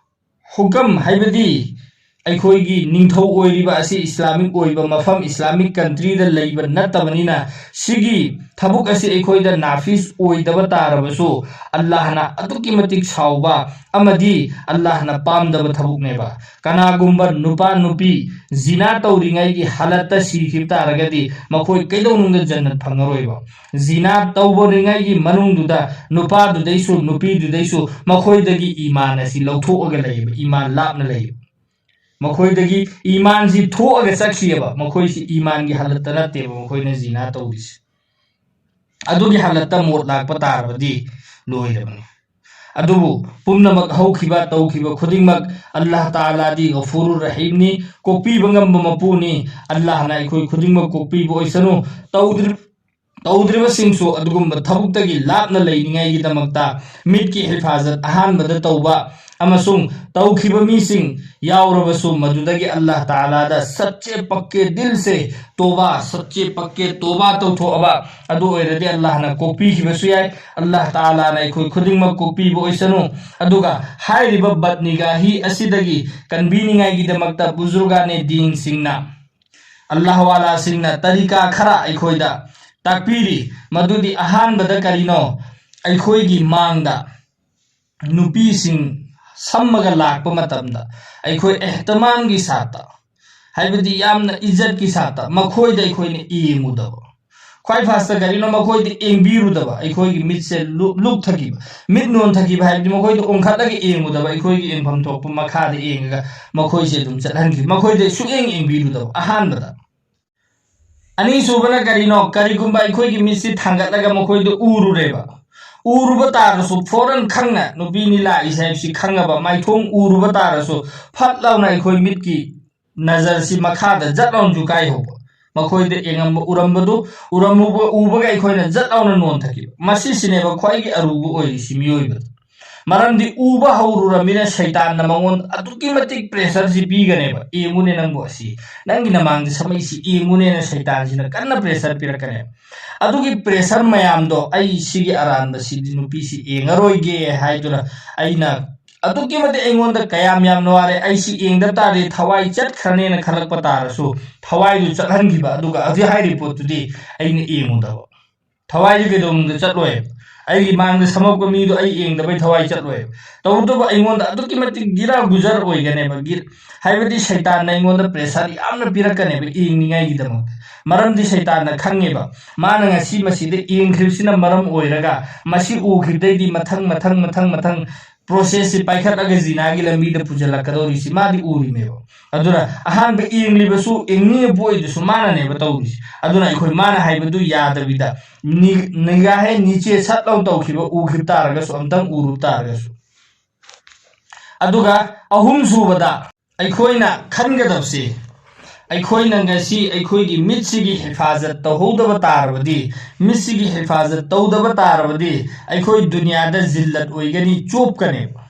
ꯍꯨꯀꯝ, ꯍꯥꯏꯕꯗꯤ ꯑꯩꯈꯣꯏꯒꯤ ꯅꯤꯡꯊꯧ ꯑꯣꯏꯔꯤꯕ ꯑꯁꯤ ꯏꯁꯂꯥꯃꯤꯛ ꯑꯣꯏꯕ ꯃꯐꯝ, ꯏꯁꯂꯥꯃꯤꯛ ꯀꯟꯇ꯭ꯔꯤꯗ ꯂꯩꯕ ꯅꯠꯇꯕꯅꯤꯅ, ꯁꯤꯒꯤ ꯊꯕꯛ ꯑꯁꯤ ꯑꯩꯈꯣꯏꯗ ꯅꯥꯐꯤꯁ ꯑꯣꯏꯗꯕ ꯇꯥꯔꯕꯁꯨ, ꯑꯜꯂꯥꯍꯅ ꯑꯗꯨꯛꯀꯤ ꯃꯇꯤꯛ ꯁꯥꯎꯕ ꯑꯃꯗꯤ ꯑꯜꯂꯥꯍꯅ ꯄꯥꯝꯗꯕ ꯊꯕꯛꯅꯦꯕ꯫ ꯀꯅꯥꯒꯨꯝꯕ ꯅꯨꯄꯥ ꯅꯨꯄꯤ ꯖꯤꯅꯥ ꯇꯧꯔꯤꯉꯩꯒꯤ ꯍꯥꯂꯠꯇ ꯁꯤꯈꯤꯕ ꯇꯥꯔꯒꯗꯤ, ꯃꯈꯣꯏ ꯀꯩꯗꯧꯅꯨꯡꯗ ꯖꯟꯅꯠ ꯐꯪꯉꯔꯣꯏꯕ꯫ ꯖꯤꯅꯥ ꯇꯧꯕꯔꯤꯉꯩꯒꯤ ꯃꯅꯨꯡꯗꯨꯗ ꯅꯨꯄꯥꯗꯨꯗꯩꯁꯨ ꯅꯨꯄꯤꯗꯨꯗꯩꯁꯨ ꯃꯈꯣꯏꯗꯒꯤ ꯏꯃꯥꯟ ꯑꯁꯤ ꯂꯧꯊꯣꯛꯑꯒ ꯂꯩꯌꯦꯕ, ꯏꯃꯥꯟ ꯂꯥꯞꯅ ꯂꯩꯌꯦꯕ꯫ ꯃꯈꯣꯏꯗꯒꯤ ꯏꯃꯥꯟꯁꯤ ꯊꯣꯛꯑꯒ ꯆꯠꯈꯤꯑꯕ꯫ ꯃꯈꯣꯏꯁꯤ ꯏꯃꯥꯟꯒꯤ ꯍꯥꯂꯠꯇ ꯅꯠꯇꯦꯕ ꯃꯈꯣꯏꯅ ꯖꯤꯅꯥ ꯇꯧꯔꯤꯁꯦ꯫ ꯑꯗꯨꯒꯤ ꯍꯥꯂꯠꯇ ꯃꯣꯠ ꯂꯥꯛꯄ ꯇꯥꯔꯕꯗꯤ ꯂꯣꯏꯔꯕꯅꯤ꯫ ꯑꯗꯨꯕꯨ ꯄꯨꯝꯅꯃꯛ ꯍꯧꯈꯤꯕ ꯇꯧꯈꯤꯕ ꯈꯨꯗꯤꯡꯃꯛ ꯑꯜꯂꯥꯍ ꯇꯥꯂꯥꯗꯤ ꯒꯐꯨꯔꯨꯔ ꯔꯍꯤꯝꯅꯤ, ꯀꯣꯛꯄꯤꯕ ꯉꯝꯕ ꯃꯄꯨꯅꯤ꯫ ꯑꯜꯂꯥꯍꯅ ꯑꯩꯈꯣꯏ ꯈꯨꯗꯤꯡꯃꯛ ꯀꯣꯛꯄꯤꯕ ꯑꯣꯏꯁꯅꯨ꯫ ꯇꯧꯗ꯭ꯔꯤ-, ꯇꯧꯗ꯭ꯔꯤꯕꯁꯤꯡꯁꯨ ꯑꯗꯨꯒꯨꯝꯕ ꯊꯕꯛꯇꯒꯤ ꯂꯥꯞꯅ ꯂꯩꯅꯤꯡꯉꯥꯏꯒꯤꯗꯃꯛꯇ ꯃꯤꯠꯀꯤ ꯍꯤꯐꯥꯖꯠ ꯑꯍꯥꯟꯕꯗ ꯇꯧꯕ ꯑꯃꯁꯨꯡ ꯇꯧꯈꯤꯕ ꯃꯤꯁꯤꯡ ꯌꯥꯎꯔꯕꯁꯨ ꯃꯗꯨꯗꯒꯤ ꯑꯜꯂꯥꯍ ꯇꯥꯂꯥꯗ ꯁꯠꯆꯦ ꯄꯛꯀꯦ ꯗꯤꯜꯁꯦ ꯇꯣꯕꯥ, ꯁꯠꯆꯦ ꯄꯛꯀꯦ ꯇꯣꯕꯥ ꯇꯧꯊꯣꯛꯑꯕ ꯑꯗꯨ ꯑꯣꯏꯔꯗꯤ ꯑꯜꯂꯥꯍꯅ ꯀꯣꯛꯄꯤꯈꯤꯕꯁꯨ ꯌꯥꯏ꯫ ꯑꯜꯂꯥꯍ ꯇꯥꯂꯥꯅ ꯑꯩꯈꯣꯏ ꯈꯨꯗꯤꯡꯃꯛ ꯀꯣꯛꯄꯤꯕ ꯑꯣꯏꯁꯅꯨ꯫ ꯑꯗꯨꯒ ꯍꯥꯏꯔꯤꯕ ꯕꯠꯅꯤꯒꯥꯍꯤ ꯑꯁꯤꯗꯒꯤ ꯀꯟꯕꯤꯅꯤꯡꯉꯥꯏꯒꯤꯗꯃꯛꯇ ꯕꯨꯖꯨꯔꯒꯥꯅꯦ ꯗꯤꯟꯁꯤꯡꯅ, ꯑꯜꯂꯥꯍ ꯋꯥꯂꯥꯁꯤꯡꯅ ꯇꯔꯤꯀꯥ ꯈꯔ ꯑꯩꯈꯣꯏꯗ ꯇꯥꯛꯄꯤꯔꯤ꯫ ꯃꯗꯨꯗꯤ ꯑꯍꯥꯟꯕꯗ ꯀꯔꯤꯅꯣ? ꯑꯩꯈꯣꯏꯒꯤ ꯃꯥꯡꯗ ꯅꯨꯄꯤꯁꯤꯡ ꯁꯝꯃꯒ ꯂꯥꯛꯄ ꯃꯇꯝꯗ ꯑꯩꯈꯣꯏ ꯑꯦꯍꯇꯃꯥꯝꯒꯤ ꯁꯥꯠꯇ, ꯍꯥꯏꯕꯗꯤ ꯌꯥꯝꯅ ꯏꯖꯠꯀꯤ ꯁꯥꯠꯇ ꯃꯈꯣꯏꯗ ꯑꯩꯈꯣꯏꯅ ꯌꯦꯡꯉꯨꯗꯕ꯫ ꯈ꯭ꯋꯥꯏ ꯐꯥꯔꯁꯇ ꯀꯔꯤꯅꯣ? ꯃꯈꯣꯏꯗ ꯌꯦꯡꯕꯤꯔꯨꯗꯕ, ꯑꯩꯈꯣꯏꯒꯤ ꯃꯤꯠꯁꯦ ꯂꯨ-, ꯂꯨꯞꯊꯈꯤꯕ, ꯃꯤꯠ ꯅꯣꯟꯊꯈꯤꯕ ꯍꯥꯏꯕꯗꯤ ꯃꯈꯣꯏꯗ ꯑꯣꯟꯈꯠꯂꯒ ꯌꯦꯡꯉꯨꯗꯕ, ꯑꯩꯈꯣꯏꯒꯤ ꯌꯦꯡꯐꯝ ꯊꯣꯛꯄ ꯃꯈꯥꯗ ꯌꯦꯡꯉꯒ ꯃꯈꯣꯏꯁꯦ ꯑꯗꯨꯝ ꯆꯠꯍꯟꯈꯤꯕ, ꯃꯈꯣꯏꯗ ꯁꯨꯛꯌꯦꯡ ꯌꯦꯡꯕꯤꯔꯨꯗꯕ꯫ ꯑꯍꯥꯟꯕꯗ꯫ ꯑꯅꯤꯁꯨꯕꯅ ꯀꯔꯤꯅꯣ? ꯀꯔꯤꯒꯨꯝꯕ ꯑꯩꯈꯣꯏꯒꯤ ꯃꯤꯠꯁꯤ ꯊꯥꯡꯒꯠꯂꯒ ꯃꯈꯣꯏꯗ ꯎꯔꯨꯔꯦꯕ, ꯎꯔꯨꯕ ꯇꯥꯔꯁꯨ ꯐꯣꯔꯟ ꯈꯪꯅ ꯅꯨꯄꯤꯅꯤ ꯂꯥꯛꯏꯁꯦ ꯍꯥꯏꯕꯁꯤ ꯈꯪꯉꯕ, ꯃꯥꯏꯊꯣꯡ ꯎꯔꯨꯕ ꯇꯥꯔꯁꯨ ꯐꯠ ꯂꯥꯎꯅ ꯑꯩꯈꯣꯏ ꯃꯤꯠꯀꯤ ꯅꯖꯔꯁꯤ ꯃꯈꯥꯗ ꯖꯠ ꯂꯥꯎꯅ ꯖꯨꯀꯥꯏꯍꯧꯕ, ꯃꯈꯣꯏꯗ ꯌꯦꯡꯉꯝꯕ, ꯎꯔꯝꯕꯗꯨ, ꯎꯔꯝꯃꯨꯕ, ꯎꯕꯒ ꯑꯩꯈꯣꯏꯅ ꯖꯠ ꯂꯥꯎꯅ ꯅꯣꯟꯊꯈꯤꯕ꯫ ꯃꯁꯤꯁꯤꯅꯦꯕ ꯈ꯭ꯋꯥꯏꯒꯤ ꯑꯔꯨꯕ ꯑꯣꯏꯔꯤꯁꯤ ꯃꯤꯑꯣꯏꯕꯗ꯫ ꯃꯔꯝꯗꯤ ꯎꯕ ꯍꯧꯔꯨꯔꯃꯤꯅ ꯁꯩꯇꯥꯟꯅ ꯃꯉꯣꯟꯗ ꯑꯗꯨꯛꯀꯤ ꯃꯇꯤꯛ ꯄ꯭ꯔꯦꯁꯔꯁꯤ ꯄꯤꯒꯅꯦꯕ꯫ "ꯌꯦꯡꯉꯨꯅꯦ ꯅꯪꯕꯨ ꯑꯁꯤ, ꯅꯪꯒꯤ ꯅꯃꯥꯡꯗ ꯁꯛꯃꯩꯁꯤ ꯌꯦꯡꯉꯨꯅꯦꯅ" ꯁꯩꯇꯥꯟꯁꯤꯅ ꯀꯟꯅ ꯄ꯭ꯔꯦꯁꯔ ꯄꯤꯔꯛꯀꯅꯦꯕ꯫ ꯑꯗꯨꯒꯤ ꯄ꯭ꯔꯦꯁꯔ ꯃꯌꯥꯝꯗꯣ, "ꯑꯩ ꯁꯤꯒꯤ ꯑꯔꯥꯟꯕꯁꯤꯗꯤ ꯅꯨꯄꯤꯁꯤ ꯌꯦꯡꯉꯔꯣꯏꯒꯦ" ꯍꯥꯏꯗꯨꯅ ꯑꯩꯅ ꯑꯗꯨꯛꯀꯤ ꯃꯇꯤꯛ ꯑꯩꯉꯣꯟꯗ ꯀꯌꯥꯝ ꯌꯥꯝꯅ ꯋꯥꯔꯦ, ꯑꯩꯁꯤ ꯌꯦꯡꯗ ꯇꯥꯔꯗꯤ ꯊꯋꯥꯏ ꯆꯠꯈ꯭ꯔꯅꯦꯅ ꯈꯜꯂꯛꯄ ꯇꯥꯔꯁꯨ, ꯊꯋꯥꯏꯗꯨ ꯆꯠꯍꯟꯈꯤꯕ, ꯑꯗꯨꯒ ꯍꯧꯖꯤꯛ ꯍꯥꯏꯔꯤꯕ ꯄꯣꯠꯇꯨꯗꯤ ꯑꯩꯅ ꯌꯦꯡꯉꯨꯗꯕ꯫ ꯊꯋꯥꯏꯁꯦ ꯀꯩꯗꯧꯅꯨꯡꯗ ꯆꯠꯂꯣꯏꯕ꯫ ꯑꯩꯒꯤ ꯃꯥꯡꯗ ꯁꯝꯃꯛꯄ ꯃꯤꯗꯣ ꯑꯩ ꯌꯦꯡꯗꯕꯩ ꯊꯋꯥꯏ ꯆꯠꯂꯣꯏꯕ꯫ ꯇꯧꯕꯇꯕꯨ ꯑꯩꯉꯣꯟꯗ ꯑꯗꯨꯛꯀꯤ ꯃꯇꯤꯛ ꯒꯤꯔꯥ ꯒꯨꯖꯔ ꯑꯣꯏꯒꯅꯦꯕ꯫ ꯒꯤ-, ꯍꯥꯏꯕꯗꯤ ꯁꯩꯇꯥꯟꯅ ꯑꯩꯉꯣꯟꯗ pressure ꯌꯥꯝꯅ ꯄꯤꯔꯛꯀꯅꯦꯕ ꯌꯦꯡꯅꯤꯡꯉꯥꯏꯒꯤꯗꯃꯛꯇ꯫ ꯃꯔꯝꯗꯤ ꯁꯩꯇꯥꯟꯅ ꯈꯪꯉꯦꯕ, ꯃꯥꯅ ꯉꯁꯤ ꯃꯁꯤꯗ ꯌꯦꯡꯈ꯭ꯔꯤꯕꯁꯤꯅ ꯃꯔꯝ ꯑꯣꯏꯔꯒ ꯃꯁꯤ ꯎꯈꯤꯕꯗꯩꯗꯤ ꯃꯊꯪ, ꯃꯊꯪ, ꯃꯊꯪ, ꯃꯊꯪ process ꯁꯤ ꯄꯥꯏꯈꯠꯂꯒ ꯖꯤꯅꯥꯒꯤ ꯂꯝꯕꯤꯗ ꯄꯨꯁꯤꯜꯂꯛꯀꯗꯧꯔꯤꯁꯤ ꯃꯥꯗꯤ ꯎꯔꯤꯃꯦꯕ꯫ ꯑꯗꯨꯅ ꯑꯍꯥꯟꯕ ꯌꯦꯡꯂꯤꯕꯁꯨ, ꯌꯦꯡꯅꯤꯡꯉꯤꯕ ꯄꯣꯛꯏꯗꯨꯁꯨ ꯃꯥꯅꯅꯦꯕ ꯇꯧꯔꯤꯁꯤ꯫ ꯑꯗꯨꯅ ꯑꯩꯈꯣꯏ ꯃꯥꯅ ꯍꯥꯏꯕꯗꯨ ꯌꯥꯗꯕꯤꯗ, ꯅꯤ-, ꯅꯤꯒꯥꯍꯦ ꯅꯤꯆꯦ ꯁꯠ ꯂꯧ ꯇꯧꯈꯤꯕ ꯎꯈꯤꯕ ꯇꯥꯔꯒꯁꯨ, ꯑꯝꯇꯪ ꯎꯔꯨꯕ ꯇꯥꯔꯒꯁꯨ꯫ ꯑꯗꯨꯒ ꯑꯍꯨꯝꯁꯨꯕꯗ ꯑꯩꯈꯣꯏꯅ ꯈꯟꯒꯗꯕꯁꯤ, ꯑꯩꯈꯣꯏꯅ ꯉꯁꯤ ꯑꯩꯈꯣꯏꯒꯤ ꯃꯤꯠꯁꯤꯒꯤ ꯍꯤꯐꯥꯖꯠ ꯇꯧꯍꯧꯗꯕ ꯇꯥꯔꯕꯗꯤ, ꯃꯤꯠꯁꯤꯒꯤ ꯍꯤꯐꯥꯖꯠ ꯇꯧꯗꯕ ꯇꯥꯔꯕꯗꯤ, ꯑꯩꯈꯣꯏ ꯗꯨꯅꯤꯌꯥꯗ ꯖꯤꯜꯂꯠ ꯑꯣꯏꯒꯅꯤ, ꯆꯣꯞꯀꯅꯦꯕ꯫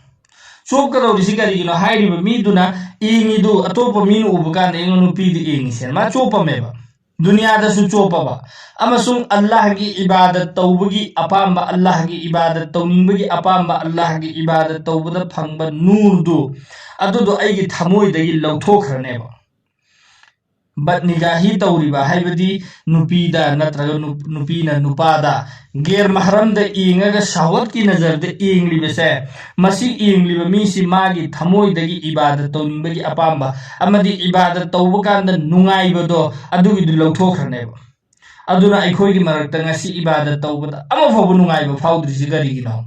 ꯆꯣꯞꯀꯗꯧꯔꯤꯁꯤ ꯀꯔꯤꯒꯤꯅꯣ? ꯍꯥꯏꯔꯤꯕ ꯃꯤꯗꯨꯅ ꯌꯦꯡꯉꯤꯗꯨ ꯑꯇꯣꯞꯄ ꯃꯤꯅ ꯎꯕ ꯀꯥꯟꯗ ꯑꯩꯉꯣꯟꯗ ꯅꯨꯄꯤꯗ ꯌꯦꯡꯉꯤꯁꯦ ꯃꯥ ꯆꯣꯞꯄꯝꯃꯦꯕ꯫ ꯗꯨꯅꯤꯌꯥꯗꯁꯨ ꯆꯣꯞꯄꯕ, ꯑꯃꯁꯨꯡ ꯑꯜꯂꯥꯍꯒꯤ ꯏꯕꯥꯗꯠ ꯇꯧꯕꯒꯤ ꯑꯄꯥꯝꯕ, ꯑꯜꯂꯥꯍꯒꯤ ꯏꯕꯥꯗꯠ ꯇꯧꯅꯤꯡꯕꯒꯤ ꯑꯄꯥꯝꯕ, ꯑꯜꯂꯥꯍꯒꯤ ꯏꯕꯥꯗꯠ ꯇꯧꯕꯗ ꯐꯪꯕ ꯅꯨꯔꯗꯨ, ꯑꯗꯨꯗꯣ ꯑꯩꯒꯤ ꯊꯃꯣꯏꯗꯒꯤ ꯂꯧꯊꯣꯛꯈ꯭ꯔꯅꯦꯕ꯫ ꯕꯠꯅꯤꯒꯥꯍꯤ ꯇꯧꯔꯤꯕ, ꯍꯥꯏꯕꯗꯤ ꯅꯨꯄꯤꯗ ꯅꯠꯇ꯭ꯔꯒ ꯅꯨ-, ꯅꯨꯄꯤꯅ ꯅꯨꯄꯥꯗ ꯒꯦꯔ ꯃꯍꯔꯝꯗ ꯌꯦꯡꯉꯒ ꯁꯍꯋꯠꯀꯤ ꯅꯖꯔꯗ ꯌꯦꯡꯂꯤꯕꯁꯦ, ꯃꯁꯤ ꯌꯦꯡꯂꯤꯕ ꯃꯤꯁꯤ ꯃꯥꯒꯤ ꯊꯃꯣꯏꯗꯒꯤ ꯏꯕꯥꯗꯠ ꯇꯧꯅꯤꯡꯕꯒꯤ ꯑꯄꯥꯝꯕ ꯑꯃꯗꯤ ꯏꯕꯥꯗꯠ ꯇꯧꯕ ꯀꯥꯟꯗ ꯅꯨꯡꯉꯥꯏꯕꯗꯣ ꯑꯗꯨꯒꯤꯗꯨ ꯂꯧꯊꯣꯛꯈ꯭ꯔꯅꯦꯕ꯫ ꯑꯗꯨꯅ ꯑꯩꯈꯣꯏꯒꯤ ꯃꯔꯛꯇ ꯉꯁꯤ ꯏꯕꯥꯗꯠ ꯇꯧꯕꯗ ꯑꯃ ꯐꯥꯎꯕ ꯅꯨꯡꯉꯥꯏꯕ ꯐꯥꯎꯗ꯭ꯔꯤꯁꯤ ꯀꯔꯤꯒꯤꯅꯣ?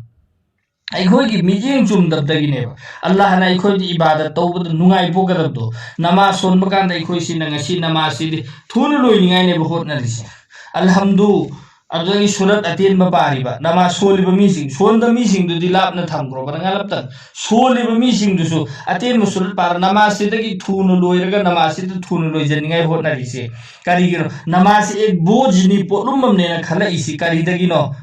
ꯑꯩꯈꯣꯏꯒꯤ ꯃꯤꯠꯌꯦꯡ ꯆꯨꯝꯗꯕꯗꯒꯤꯅꯦꯕ꯫ ꯑꯜꯂꯥꯍꯅ ꯑꯩꯈꯣꯏꯗ ꯏꯕꯥꯗꯠ ꯇꯧꯕꯗ ꯅꯨꯡꯉꯥꯏ ꯄꯣꯛꯀꯗꯕꯗꯣ, ꯅꯃꯥꯖ ꯁꯣꯟꯕ ꯀꯥꯟꯗ ꯑꯩꯈꯣꯏꯁꯤꯅ ꯉꯁꯤ ꯅꯃꯥꯖꯁꯤꯗꯤ ꯊꯨꯅ ꯂꯣꯏꯅꯤꯡꯉꯥꯏꯅꯦꯕ ꯍꯣꯠꯅꯔꯤꯁꯦ꯫ ꯑꯜꯍꯝꯗꯨ, ꯑꯗꯨꯗꯒꯤ ꯁꯨꯔꯠ ꯑꯇꯦꯟꯕ ꯄꯥꯔꯤꯕ, ꯅꯃꯥꯖ ꯁꯣꯜꯂꯤꯕ ꯃꯤꯁꯤꯡ, ꯁꯣꯟꯗ ꯃꯤꯁꯤꯡꯗꯨꯗꯤ ꯂꯥꯞꯅ ꯊꯝꯈ꯭ꯔꯣꯕ, ꯅꯉꯥꯜꯂꯞꯇ ꯁꯣꯜꯂꯤꯕ ꯃꯤꯁꯤꯡꯗꯨꯁꯨ ꯑꯇꯦꯟꯕ ꯁꯨꯔꯠ ꯄꯥꯔ ꯅꯃꯥꯖꯁꯤꯗꯒꯤ ꯊꯨꯅ ꯂꯣꯏꯔꯒ ꯅꯃꯥꯖꯁꯤꯗ ꯊꯨꯅ ꯂꯣꯏꯖꯅꯤꯡꯉꯥꯏ ꯍꯣꯠꯅꯔꯤꯁꯦ꯫ ꯀꯔꯤꯒꯤꯅꯣ? ꯅꯃꯥꯖꯁꯤ ꯑꯦꯛ ꯕꯣꯖꯅꯤ, ꯄꯣꯠꯂꯨꯝ ꯑꯃꯅꯦꯅ ꯈꯜꯂꯛꯏꯁꯤ ꯀꯔꯤꯗꯒꯤꯅꯣ?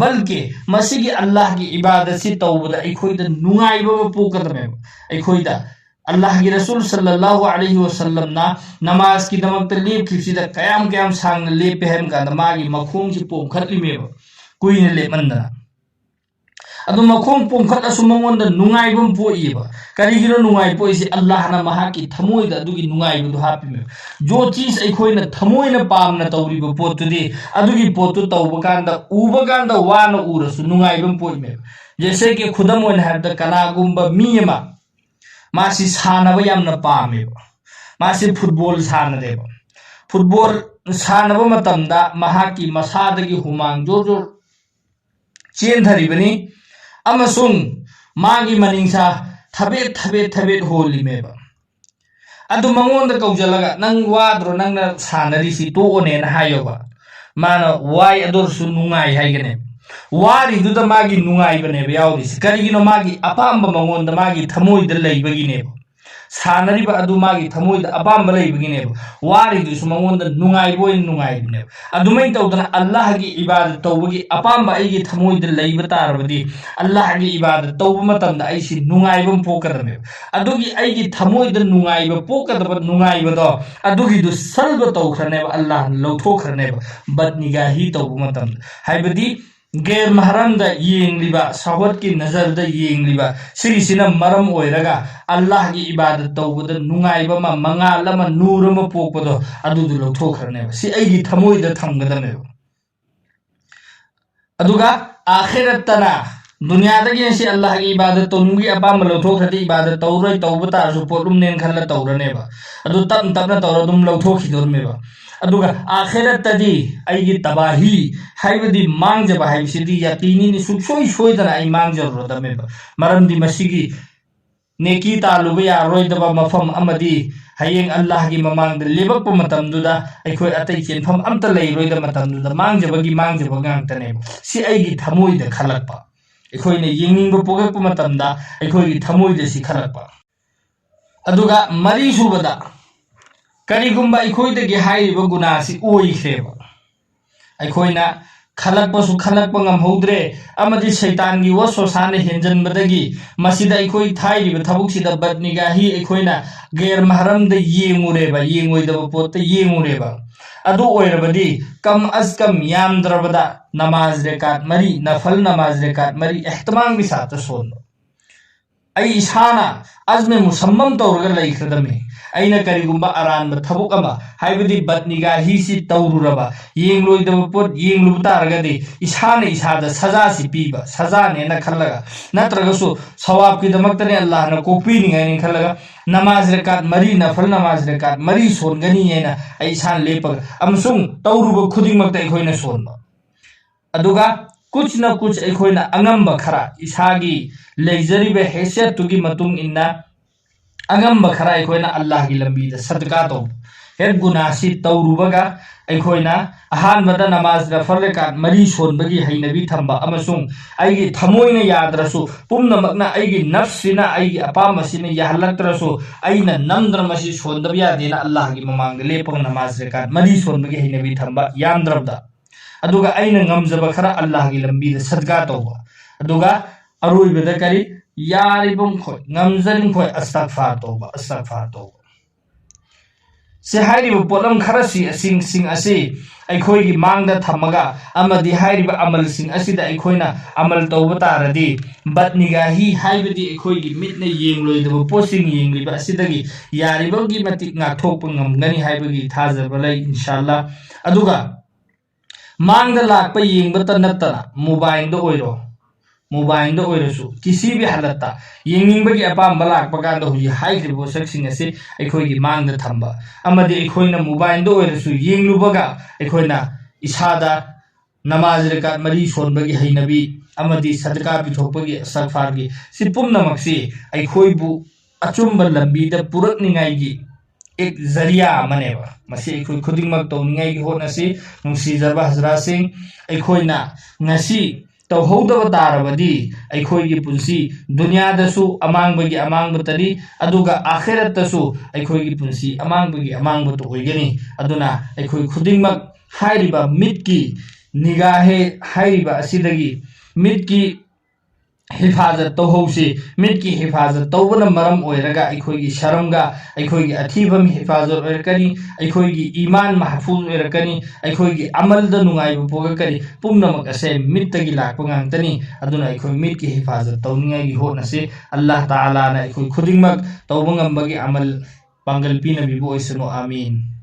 ꯕꯜꯀꯤ ꯃꯁꯤꯒꯤ ꯑꯜꯂꯥꯍꯒꯤ ꯏꯕꯥꯗꯠꯁꯤ ꯇꯧꯕꯗ ꯑꯩꯈꯣꯏꯗ ꯅꯨꯡꯉꯥꯏꯕ ꯑꯃ ꯄꯣꯛꯀꯗꯕꯅꯦꯕ꯫ ꯑꯩꯈꯣꯏꯗ ꯑꯜꯂꯥꯍꯒꯤ ꯔꯁꯨꯜ ꯁꯜꯂꯜꯂꯥꯍꯨ ꯑꯂꯩꯍꯤ ꯋꯁꯜꯂꯝꯅ ꯅꯃꯥꯖꯀꯤꯗꯃꯛꯇ ꯂꯦꯞꯈꯤꯕꯁꯤꯗ ꯀꯌꯥꯝ ꯀꯌꯥꯝ ꯁꯥꯡꯅ ꯂꯦꯞꯄꯦ ꯍꯥꯏꯕ ꯀꯥꯟꯗ ꯃꯥꯒꯤ ꯃꯈꯣꯡꯁꯤ ꯄꯣꯝꯈꯠꯂꯤꯃꯦꯕ, ꯀꯨꯏꯅ ꯂꯦꯞꯃꯟꯗꯅ꯫ ꯑꯗꯨ ꯃꯈꯣꯡ ꯄꯣꯝꯈꯠꯂꯁꯨ ꯃꯉꯣꯟꯗ ꯅꯨꯡꯉꯥꯏꯕ ꯑꯃ ꯄꯣꯛꯏꯕ꯫ ꯀꯔꯤꯒꯤꯅꯣ ꯅꯨꯡꯉꯥꯏ ꯄꯣꯛꯏꯁꯦ? ꯑꯜꯂꯥꯍꯅ ꯃꯍꯥꯛꯀꯤ ꯊꯃꯣꯏꯗ ꯑꯗꯨꯒꯤ ꯅꯨꯡꯉꯥꯏꯕꯗꯨ ꯍꯥꯞꯄꯤꯃꯦꯕ꯫ ꯖꯣ ꯆꯤꯖ ꯑꯩꯈꯣꯏꯅ ꯊꯃꯣꯏꯅ ꯄꯥꯝꯅ ꯇꯧꯔꯤꯕ ꯄꯣꯠꯇꯨꯗꯤ, ꯑꯗꯨꯒꯤ ꯄꯣꯠꯇꯨ ꯇꯧꯕ ꯀꯥꯟꯗ, ꯎꯕ ꯀꯥꯟꯗ ꯋꯥꯅ ꯎꯔꯁꯨ ꯅꯨꯡꯉꯥꯏꯕ ꯑꯃ ꯄꯣꯛꯏꯃꯦꯕ꯫ ꯖꯦꯁꯦ ꯀꯤ, ꯈꯨꯗꯝ ꯑꯣꯏꯅ ꯍꯥꯏꯔꯕꯗ, ꯀꯅꯥꯒꯨꯝꯕ ꯃꯤ ꯑꯃ, ꯃꯥꯁꯤ ꯁꯥꯟꯅꯕ ꯌꯥꯝꯅ ꯄꯥꯝꯃꯦꯕ, ꯃꯥꯁꯤ ꯐꯨꯠꯕꯣꯜ ꯁꯥꯟꯅꯔꯦꯕ꯫ ꯐꯨꯠꯕꯣꯜ ꯁꯥꯟꯅꯕ ꯃꯇꯝꯗ ꯃꯍꯥꯛꯀꯤ ꯃꯁꯥꯗꯒꯤ ꯍꯨꯃꯥꯡ ꯖꯣꯔ ꯖꯣꯔ ꯆꯦꯟꯊꯔꯤꯕꯅꯤ ꯑꯃꯁꯨꯡ ꯃꯥꯒꯤ ꯃꯅꯤꯡꯁꯥ ꯊꯕꯦꯠ ꯊꯕꯦꯠ ꯊꯕꯦꯠ ꯍꯣꯜꯂꯤꯃꯦꯕ꯫ ꯑꯗꯨ ꯃꯉꯣꯟꯗ ꯀꯧꯁꯤꯜꯂꯒ, "ꯅꯪ ꯋꯥꯗ꯭ꯔꯣ ꯅꯪꯅ ꯁꯥꯟꯅꯔꯤꯁꯤ? ꯇꯣꯛꯑꯣꯅꯦꯅ ꯍꯥꯏꯌꯣꯕ"꯫ ꯃꯥꯅ ꯋꯥꯏ ꯑꯗꯨ ꯑꯣꯏꯔꯁꯨ ꯅꯨꯡꯉꯥꯏ ꯍꯥꯏꯒꯅꯦꯕ꯫ ꯋꯥꯔꯤꯗꯨꯗ ꯃꯥꯒꯤ ꯅꯨꯡꯉꯥꯏꯕꯅꯦꯕ ꯌꯥꯎꯔꯤꯁꯦ꯫ ꯀꯔꯤꯒꯤꯅꯣ? ꯃꯥꯒꯤ ꯑꯄꯥꯝꯕ ꯃꯉꯣꯟꯗ ꯃꯥꯒꯤ ꯊꯃꯣꯏꯗ ꯂꯩꯕꯒꯤꯅꯦꯕ꯫ ꯁꯥꯟꯅꯔꯤꯕ ꯑꯗꯨ ꯃꯥꯒꯤ ꯊꯃꯣꯏꯗ ꯑꯄꯥꯝꯕ ꯂꯩꯕꯒꯤꯅꯦꯕ꯫ ꯋꯥꯔꯤꯗꯨꯁꯨ ꯃꯉꯣꯟꯗ ꯅꯨꯡꯉꯥꯏꯕ ꯑꯣꯏꯅ ꯅꯨꯡꯉꯥꯏꯕꯅꯦꯕ꯫ ꯑꯗꯨꯃꯥꯏꯅ ꯇꯧꯗꯅ ꯑꯜꯂꯥꯍꯒꯤ ꯏꯕꯥꯗꯠ ꯇꯧꯕꯒꯤ ꯑꯄꯥꯝꯕ ꯑꯩꯒꯤ ꯊꯃꯣꯏꯗ ꯂꯩꯕ ꯇꯥꯔꯕꯗꯤ, ꯑꯜꯂꯥꯍꯒꯤ ꯏꯕꯥꯗꯠ ꯇꯧꯕ ꯃꯇꯝꯗ ꯑꯩꯁꯤ ꯅꯨꯡꯉꯥꯏꯕ ꯑꯃ ꯄꯣꯛꯀꯗꯕꯅꯦꯕ꯫ ꯑꯗꯨꯒꯤ ꯑꯩꯒꯤ ꯊꯃꯣꯏꯗ ꯅꯨꯡꯉꯥꯏꯕ ꯄꯣꯛꯀꯗꯕ ꯅꯨꯡꯉꯥꯏꯕꯗꯣ, ꯑꯗꯨꯒꯤꯗꯨ ꯁꯜꯕ ꯇꯧꯈ꯭ꯔꯅꯦꯕ, ꯑꯜꯂꯥꯍꯅ ꯂꯧꯊꯣꯛꯈ꯭ꯔꯅꯦꯕ꯫ ꯕꯠꯅꯤꯒꯥꯍꯤ ꯇꯧꯕ ꯃꯇꯝꯗ, ꯍꯥꯏꯕꯗꯤ ꯒꯦꯔ ꯃꯍꯔꯝꯗ ꯌꯦꯡꯂꯤꯕ, ꯁꯍꯋꯠꯀꯤ ꯅꯖꯔꯗ ꯌꯦꯡꯂꯤꯕ, ꯁꯤꯒꯤꯁꯤꯅ ꯃꯔꯝ ꯑꯣꯏꯔꯒ ꯑꯜꯂꯥꯍꯒꯤ ꯏꯕꯥꯗꯠ ꯇꯧꯕꯗ ꯅꯨꯡꯉꯥꯏꯕ ꯑꯃ, ꯃꯉꯥꯜ ꯑꯃ, ꯅꯨꯔ ꯑꯃ ꯄꯣꯛꯄꯗꯣ, ꯑꯗꯨꯗꯨ ꯂꯧꯊꯣꯛꯈ꯭ꯔꯅꯦꯕ꯫ ꯁꯤ ꯑꯩꯒꯤ ꯊꯃꯣꯏꯗ ꯊꯝꯒꯗꯕꯅꯦꯕ꯫ ꯑꯗꯨꯒ ꯑꯥꯈꯤꯔꯠꯇꯅ, ꯗꯨꯅꯤꯌꯥꯗꯒꯤ ꯉꯁꯤ ꯑꯜꯂꯥꯍꯒꯤ ꯏꯕꯥꯗꯠ ꯇꯧꯅꯤꯡꯕꯒꯤ ꯑꯄꯥꯝꯕ ꯂꯧꯊꯣꯛꯈ꯭ꯔꯗꯤ, ꯏꯕꯥꯗꯠ ꯇꯧꯔꯣꯏ, ꯇꯧꯕ ꯇꯥꯔꯁꯨ ꯄꯣꯠꯂꯨꯝꯅꯦꯅ ꯈꯜꯂ ꯇꯧꯔꯅꯦꯕ꯫ ꯑꯗꯨ ꯇꯞ ꯇꯞꯅ ꯇꯧꯔ ꯑꯗꯨꯝ ꯂꯧꯊꯣꯛꯈꯤꯗꯣꯔꯤꯃꯦꯕ꯫ ꯑꯗꯨꯒ ꯑꯥꯈꯤꯔꯠꯇꯗꯤ ꯑꯩꯒꯤ ꯇꯕꯥꯍꯤ, ꯍꯥꯏꯕꯗꯤ ꯃꯥꯡꯖꯕ ꯍꯥꯏꯕꯁꯤꯗꯤ ꯌꯥꯀꯤꯅꯤꯅꯤ, ꯁꯨꯡꯁꯣꯏ ꯁꯣꯏꯗꯅ ꯑꯩ ꯃꯥꯡꯖꯔꯨꯔꯗꯕꯅꯦꯕ꯫ ꯃꯔꯝꯗꯤ ꯃꯁꯤꯒꯤ ꯅꯦꯀꯤ ꯇꯥꯜꯂꯨꯕ ꯌꯥꯔꯔꯣꯏꯗꯕ ꯃꯐꯝ ꯑꯃꯗꯤ ꯍꯌꯦꯡ ꯑꯜꯂꯥꯍꯒꯤ ꯃꯃꯥꯡꯗ ꯂꯦꯞꯄꯛꯄ ꯃꯇꯝꯗꯨꯗ ꯑꯩꯈꯣꯏ ꯑꯇꯩ ꯆꯦꯟꯐꯝ ꯑꯝꯇ ꯂꯩꯔꯣꯏꯗꯕ ꯃꯇꯝꯗꯨꯗ ꯃꯥꯡꯖꯕꯒꯤ ꯃꯥꯡꯖꯕ ꯉꯥꯛꯇꯅꯦꯕ꯫ ꯁꯤ ꯑꯩꯒꯤ ꯊꯃꯣꯏꯗ ꯈꯜꯂꯛꯄ, ꯑꯩꯈꯣꯏꯅ ꯌꯦꯡꯅꯤꯡꯕ ꯄꯣꯛꯂꯛꯄ ꯃꯇꯝꯗ ꯑꯩꯈꯣꯏꯒꯤ ꯊꯃꯣꯏꯗ ꯁꯤ ꯈꯜꯂꯛꯄ꯫ ꯑꯗꯨꯒ ꯃꯔꯤꯁꯨꯕꯗ, ꯀꯔꯤꯒꯨꯝꯕ ꯑꯩꯈꯣꯏꯗꯒꯤ ꯍꯥꯏꯔꯤꯕ ꯒꯨꯅꯥꯁꯤ ꯑꯣꯏꯈ꯭ꯔꯦꯕ, ꯑꯩꯈꯣꯏꯅ ꯈꯜꯂꯛꯄꯁꯨ ꯈꯜꯂꯛꯄ ꯉꯝꯍꯧꯗ꯭ꯔꯦ, ꯑꯃꯗꯤ ꯁꯩꯇꯥꯟꯒꯤ ꯋꯁꯋꯁꯥꯅ ꯍꯦꯟꯖꯟꯕꯗꯒꯤ ꯃꯁꯤꯗ ꯑꯩꯈꯣꯏ ꯊꯥꯏꯔꯤꯕ ꯊꯕꯛꯁꯤꯗ ꯕꯠꯅꯤꯒꯥꯍꯤ ꯑꯩꯈꯣꯏꯅ ꯒꯦꯔ ꯃꯍꯔꯝꯗ ꯌꯦꯡꯉꯨꯔꯦꯕ, ꯌꯦꯡꯉꯣꯏꯗꯕ ꯄꯣꯠꯇ ꯌꯦꯡꯉꯨꯔꯦꯕ꯫ ꯑꯗꯨ ꯑꯣꯏꯔꯕꯗꯤ ꯀꯝ ꯑꯁ ꯀꯝ ꯌꯥꯝꯗ꯭ꯔꯕꯗ ꯅꯃꯥꯖ ꯔꯦꯀꯥꯠ ꯃꯔꯤ, ꯅꯐꯜ ꯅꯃꯥꯖ ꯔꯦꯀꯥꯠ ꯃꯔꯤ ꯑꯦꯍꯇꯃꯥꯝꯒꯤ ꯁꯥꯠꯇ ꯁꯣꯟꯕ꯫ ꯑꯩ ꯏꯁꯥꯅ ꯑꯖꯃꯦ ꯃꯨꯁꯝꯃꯝ ꯇꯧꯔꯒ ꯂꯩꯈ꯭ꯔꯗꯝꯃꯤ꯫ ꯑꯩꯅ ꯀꯔꯤꯒꯨꯝꯕ ꯑꯔꯥꯟꯕ ꯊꯕꯛ ꯑꯃ, ꯍꯥꯏꯕꯗꯤ ꯕꯗꯅꯤꯒꯥꯍꯤꯁꯤ ꯇꯧꯔꯨꯔꯕ, ꯌꯦꯡꯂꯣꯏꯗꯕ ꯄꯣꯠ ꯌꯦꯡꯂꯨꯕ ꯇꯥꯔꯒꯗꯤ ꯏꯁꯥꯅ ꯏꯁꯥꯗ ꯁꯖꯥꯁꯤ ꯄꯤꯕ, ꯁꯖꯥꯅꯦꯅ ꯈꯜꯂꯒ, ꯅꯠꯇ꯭ꯔꯒꯁꯨ ꯁꯋꯥꯕꯀꯤꯗꯃꯛꯇꯅꯦ, ꯑꯜꯂꯥꯍꯅ ꯀꯣꯛꯄꯤꯅꯤꯡꯉꯥꯏꯅꯤ ꯈꯜꯂꯒ, ꯅꯃꯥꯖ ꯔꯦꯀꯥꯠ ꯃꯔꯤ, ꯅꯐꯜ ꯅꯃꯥꯖ ꯔꯦꯀꯥꯠ ꯃꯔꯤ ꯁꯣꯟꯒꯅꯤ ꯍꯥꯏꯅ ꯑꯩ ꯏꯁꯥꯅ ꯂꯦꯞꯄꯒ, ꯑꯃꯁꯨꯡ ꯇꯧꯔꯨꯕ ꯈꯨꯗꯤꯡꯃꯛꯇ ꯑꯩꯈꯣꯏꯅ ꯁꯣꯟꯕ꯫ ꯑꯗꯨꯒ ꯀꯨꯆ ꯅ ꯀꯨꯆ ꯑꯩꯈꯣꯏꯅ ꯑꯉꯝꯕ ꯈꯔ, ꯏꯁꯥꯒꯤ ꯂꯩꯖꯔꯤꯕ ꯍꯦꯁꯤꯌꯠꯇꯨꯒꯤ ꯃꯇꯨꯡ ꯏꯟꯅ ꯑꯉꯝꯕ ꯈꯔ ꯑꯩꯈꯣꯏꯅ ꯑꯜꯂꯥꯍꯒꯤ ꯂꯝꯕꯤꯗ ꯁꯗꯀꯥ ꯇꯧꯕ꯫ ꯍꯦꯛ ꯒꯨꯅꯥꯍꯁꯤ ꯇꯧꯔꯨꯕꯒ ꯑꯩꯈꯣꯏꯅ ꯑꯍꯥꯟꯕꯗ ꯅꯃꯥꯖ ꯅꯐꯜ ꯔꯀꯥꯠ ꯃꯔꯤ ꯁꯣꯟꯕꯒꯤ ꯍꯩꯅꯕꯤ ꯊꯝꯕ, ꯑꯃꯁꯨꯡ ꯑꯩꯒꯤ ꯊꯃꯣꯏꯅ ꯌꯥꯗ꯭ꯔꯁꯨ, ꯄꯨꯝꯅꯃꯛꯅ ꯑꯩꯒꯤ ꯅꯐꯁꯁꯤꯅ, ꯑꯩꯒꯤ ꯑꯄꯥꯝꯕꯁꯤꯅ ꯌꯥꯍꯜꯂꯛꯇ꯭ꯔꯁꯨ, ꯑꯩꯅ ꯅꯝꯗꯅ ꯃꯁꯤ ꯁꯣꯟꯗꯕ ꯌꯥꯗꯦꯅ ꯑꯜꯂꯥꯍꯒꯤ ꯃꯃꯥꯡꯗ ꯂꯦꯞꯄꯒ ꯅꯃꯥꯖ ꯔꯀꯥꯠ ꯃꯔꯤ ꯁꯣꯟꯕꯒꯤ ꯍꯩꯅꯕꯤ ꯊꯝꯕ, ꯌꯥꯝꯗ꯭ꯔꯕꯗ꯫ ꯑꯗꯨꯒ ꯑꯩꯅ ꯉꯝꯖꯕ ꯈꯔ ꯑꯜꯂꯥꯍꯒꯤ ꯂꯝꯕꯤꯗ ꯁꯗꯀꯥ ꯇꯧꯕ꯫ ꯑꯗꯨꯒ ꯑꯔꯣꯏꯕꯗ ꯀꯔꯤ? ꯌꯥꯔꯤꯕ ꯃꯈꯣꯏ, ꯉꯝꯖꯔꯤꯕ ꯃꯈꯣꯏ ꯑꯁꯇꯒꯐꯥꯔ ꯇꯧꯕ, ꯑꯁꯇꯒꯐꯥꯔ ꯇꯧꯕ꯫ ꯁꯤ ꯍꯥꯏꯔꯤꯕ ꯄꯣꯠꯂꯝ ꯈꯔꯁꯤ, ꯑꯁꯤꯡꯁꯤꯡ ꯑꯁꯤ ꯑꯩꯈꯣꯏꯒꯤ ꯃꯥꯡꯗ ꯊꯝꯃꯒ, ꯑꯃꯗꯤ ꯍꯥꯏꯔꯤꯕ ꯑꯃꯜꯁꯤꯡ ꯑꯁꯤꯗ ꯑꯩꯈꯣꯏꯅ ꯑꯃꯜ ꯇꯧꯕ ꯇꯥꯔꯗꯤ, ꯕꯗꯅꯤꯒꯥꯍꯤ ꯍꯥꯏꯕꯗꯤ ꯑꯩꯈꯣꯏꯒꯤ ꯃꯤꯠꯅ ꯌꯦꯡꯂꯣꯏꯗꯕ ꯄꯣꯠꯁꯤꯡ ꯌꯦꯡꯂꯤꯕ ꯑꯁꯤꯗꯒꯤ ꯌꯥꯔꯤꯕꯒꯤ ꯃꯇꯤꯛ ꯉꯥꯛꯊꯣꯛꯄ ꯉꯝꯒꯅꯤ ꯍꯥꯏꯕꯒꯤ ꯊꯥꯖꯕ ꯂꯩ, ꯏꯟꯁꯥ ꯑꯜꯂꯥ꯫ ꯑꯗꯨꯒ ꯃꯥꯡꯗ ꯂꯥꯛꯄ ꯌꯦꯡꯕꯇ ꯅꯠꯇꯅ, ꯃꯣꯕꯥꯏꯜꯗ ꯑꯣꯏꯔꯣ, ꯃꯣꯕꯥꯏꯜꯗ ꯑꯣꯏꯔꯁꯨ, ꯀꯤꯁꯤ ꯚꯤ ꯍꯥꯂꯠꯇ ꯌꯦꯡꯅꯤꯡꯕꯒꯤ ꯑꯄꯥꯝꯕ ꯂꯥꯛꯄ ꯀꯥꯟꯗ, ꯍꯧꯖꯤꯛ ꯍꯥꯏꯈ꯭ꯔꯤꯕ ꯄꯣꯠꯁꯛꯁꯤꯡ ꯑꯁꯤ ꯑꯩꯈꯣꯏꯒꯤ ꯃꯥꯡꯗ ꯊꯝꯕ, ꯑꯃꯗꯤ ꯑꯩꯈꯣꯏꯅ ꯃꯣꯕꯥꯏꯜꯗ ꯑꯣꯏꯔꯁꯨ ꯌꯦꯡꯂꯨꯕꯒ ꯑꯩꯈꯣꯏꯅ ꯏꯁꯥꯗ ꯅꯃꯥꯖ ꯔꯀꯥꯠ ꯃꯔꯤ ꯁꯣꯟꯕꯒꯤ ꯍꯩꯅꯕꯤ ꯑꯃꯗꯤ ꯁꯗꯀꯥ ꯄꯤꯊꯣꯛꯄꯒꯤ, ꯑꯁꯇꯒꯐꯥꯔꯒꯤ, ꯁꯤ ꯄꯨꯝꯅꯃꯛꯁꯤ ꯑꯩꯈꯣꯏꯕꯨ ꯑꯆꯨꯝꯕ ꯂꯝꯕꯤꯗ ꯄꯨꯔꯛꯅꯤꯡꯉꯥꯏꯒꯤ ꯑꯦꯛ ꯖꯔꯤꯌꯥ ꯑꯃꯅꯦꯕ꯫ ꯃꯁꯤ ꯑꯩꯈꯣꯏ ꯈꯨꯗꯤꯡꯃꯛ ꯇꯧꯅꯤꯡꯉꯥꯏꯒꯤ ꯍꯣꯠꯅꯁꯤ꯫ ꯅꯨꯡꯁꯤꯖꯔꯕ ꯍꯖꯔꯥꯠꯁꯤꯡ, ꯑꯩꯈꯣꯏꯅ ꯉꯁꯤ ꯇꯧꯍꯧꯗꯕ ꯇꯥꯔꯕꯗꯤ, ꯑꯩꯈꯣꯏꯒꯤ ꯄꯨꯟꯁꯤ ꯗꯨꯅꯤꯌꯥꯗꯁꯨ ꯑꯃꯥꯡꯕꯒꯤ ꯑꯃꯥꯡꯕꯇꯅꯤ, ꯑꯗꯨꯒ ꯑꯥꯈꯤꯔꯠꯇꯁꯨ ꯑꯩꯈꯣꯏꯒꯤ ꯄꯨꯟꯁꯤ ꯑꯃꯥꯡꯕꯒꯤ ꯑꯃꯥꯡꯕꯇ ꯑꯣꯏꯒꯅꯤ꯫ ꯑꯗꯨꯅ ꯑꯩꯈꯣꯏ ꯈꯨꯗꯤꯡꯃꯛ ꯍꯥꯏꯔꯤꯕ ꯃꯤꯠꯀꯤ ꯅꯤꯒꯥꯍꯦ ꯍꯥꯏꯔꯤꯕ ꯑꯁꯤꯗꯒꯤ, ꯃꯤꯠꯀꯤ ꯍꯤꯐꯥꯖꯠ ꯇꯧꯍꯧꯁꯤ꯫ ꯃꯤꯠꯀꯤ ꯍꯤꯐꯥꯖꯠ ꯇꯧꯕꯅ ꯃꯔꯝ ꯑꯣꯏꯔꯒ ꯑꯩꯈꯣꯏꯒꯤ ꯁꯔꯝꯒ ꯑꯩꯈꯣꯏꯒꯤ ꯑꯊꯤꯐꯝ ꯍꯤꯐꯥꯖꯠ ꯑꯣꯏꯔꯛꯀꯅꯤ, ꯑꯩꯈꯣꯏꯒꯤ ꯏꯃꯥꯟ ꯃꯍꯐꯨꯖ ꯑꯣꯏꯔꯛꯀꯅꯤ, ꯑꯩꯈꯣꯏꯒꯤ ꯑꯃꯜꯗ ꯅꯨꯡꯉꯥꯏꯕ ꯄꯣꯛꯂꯛꯀꯅꯤ꯫ ꯄꯨꯝꯅꯃꯛ ꯑꯁꯦ ꯃꯤꯠꯇꯒꯤ ꯂꯥꯛꯄ ꯉꯥꯛꯇꯅꯤ꯫ ꯑꯗꯨꯅ ꯑꯩꯈꯣꯏ ꯃꯤꯠꯀꯤ ꯍꯤꯐꯥꯖꯠ ꯇꯧꯅꯤꯡꯉꯥꯏꯒꯤ ꯍꯣꯠꯅꯁꯤ꯫ ꯑꯜꯂꯥꯍ ꯇꯥꯂꯥꯅ ꯑꯩꯈꯣꯏ ꯈꯨꯗꯤꯡꯃꯛ ꯇꯧꯕ ꯉꯝꯕꯒꯤ ꯑꯃꯜ ꯄꯥꯡꯒꯜ ꯄꯤꯅꯕꯤꯕ ꯑꯣꯏꯁꯅꯨ꯫ ꯑꯥꯃꯤꯟ꯫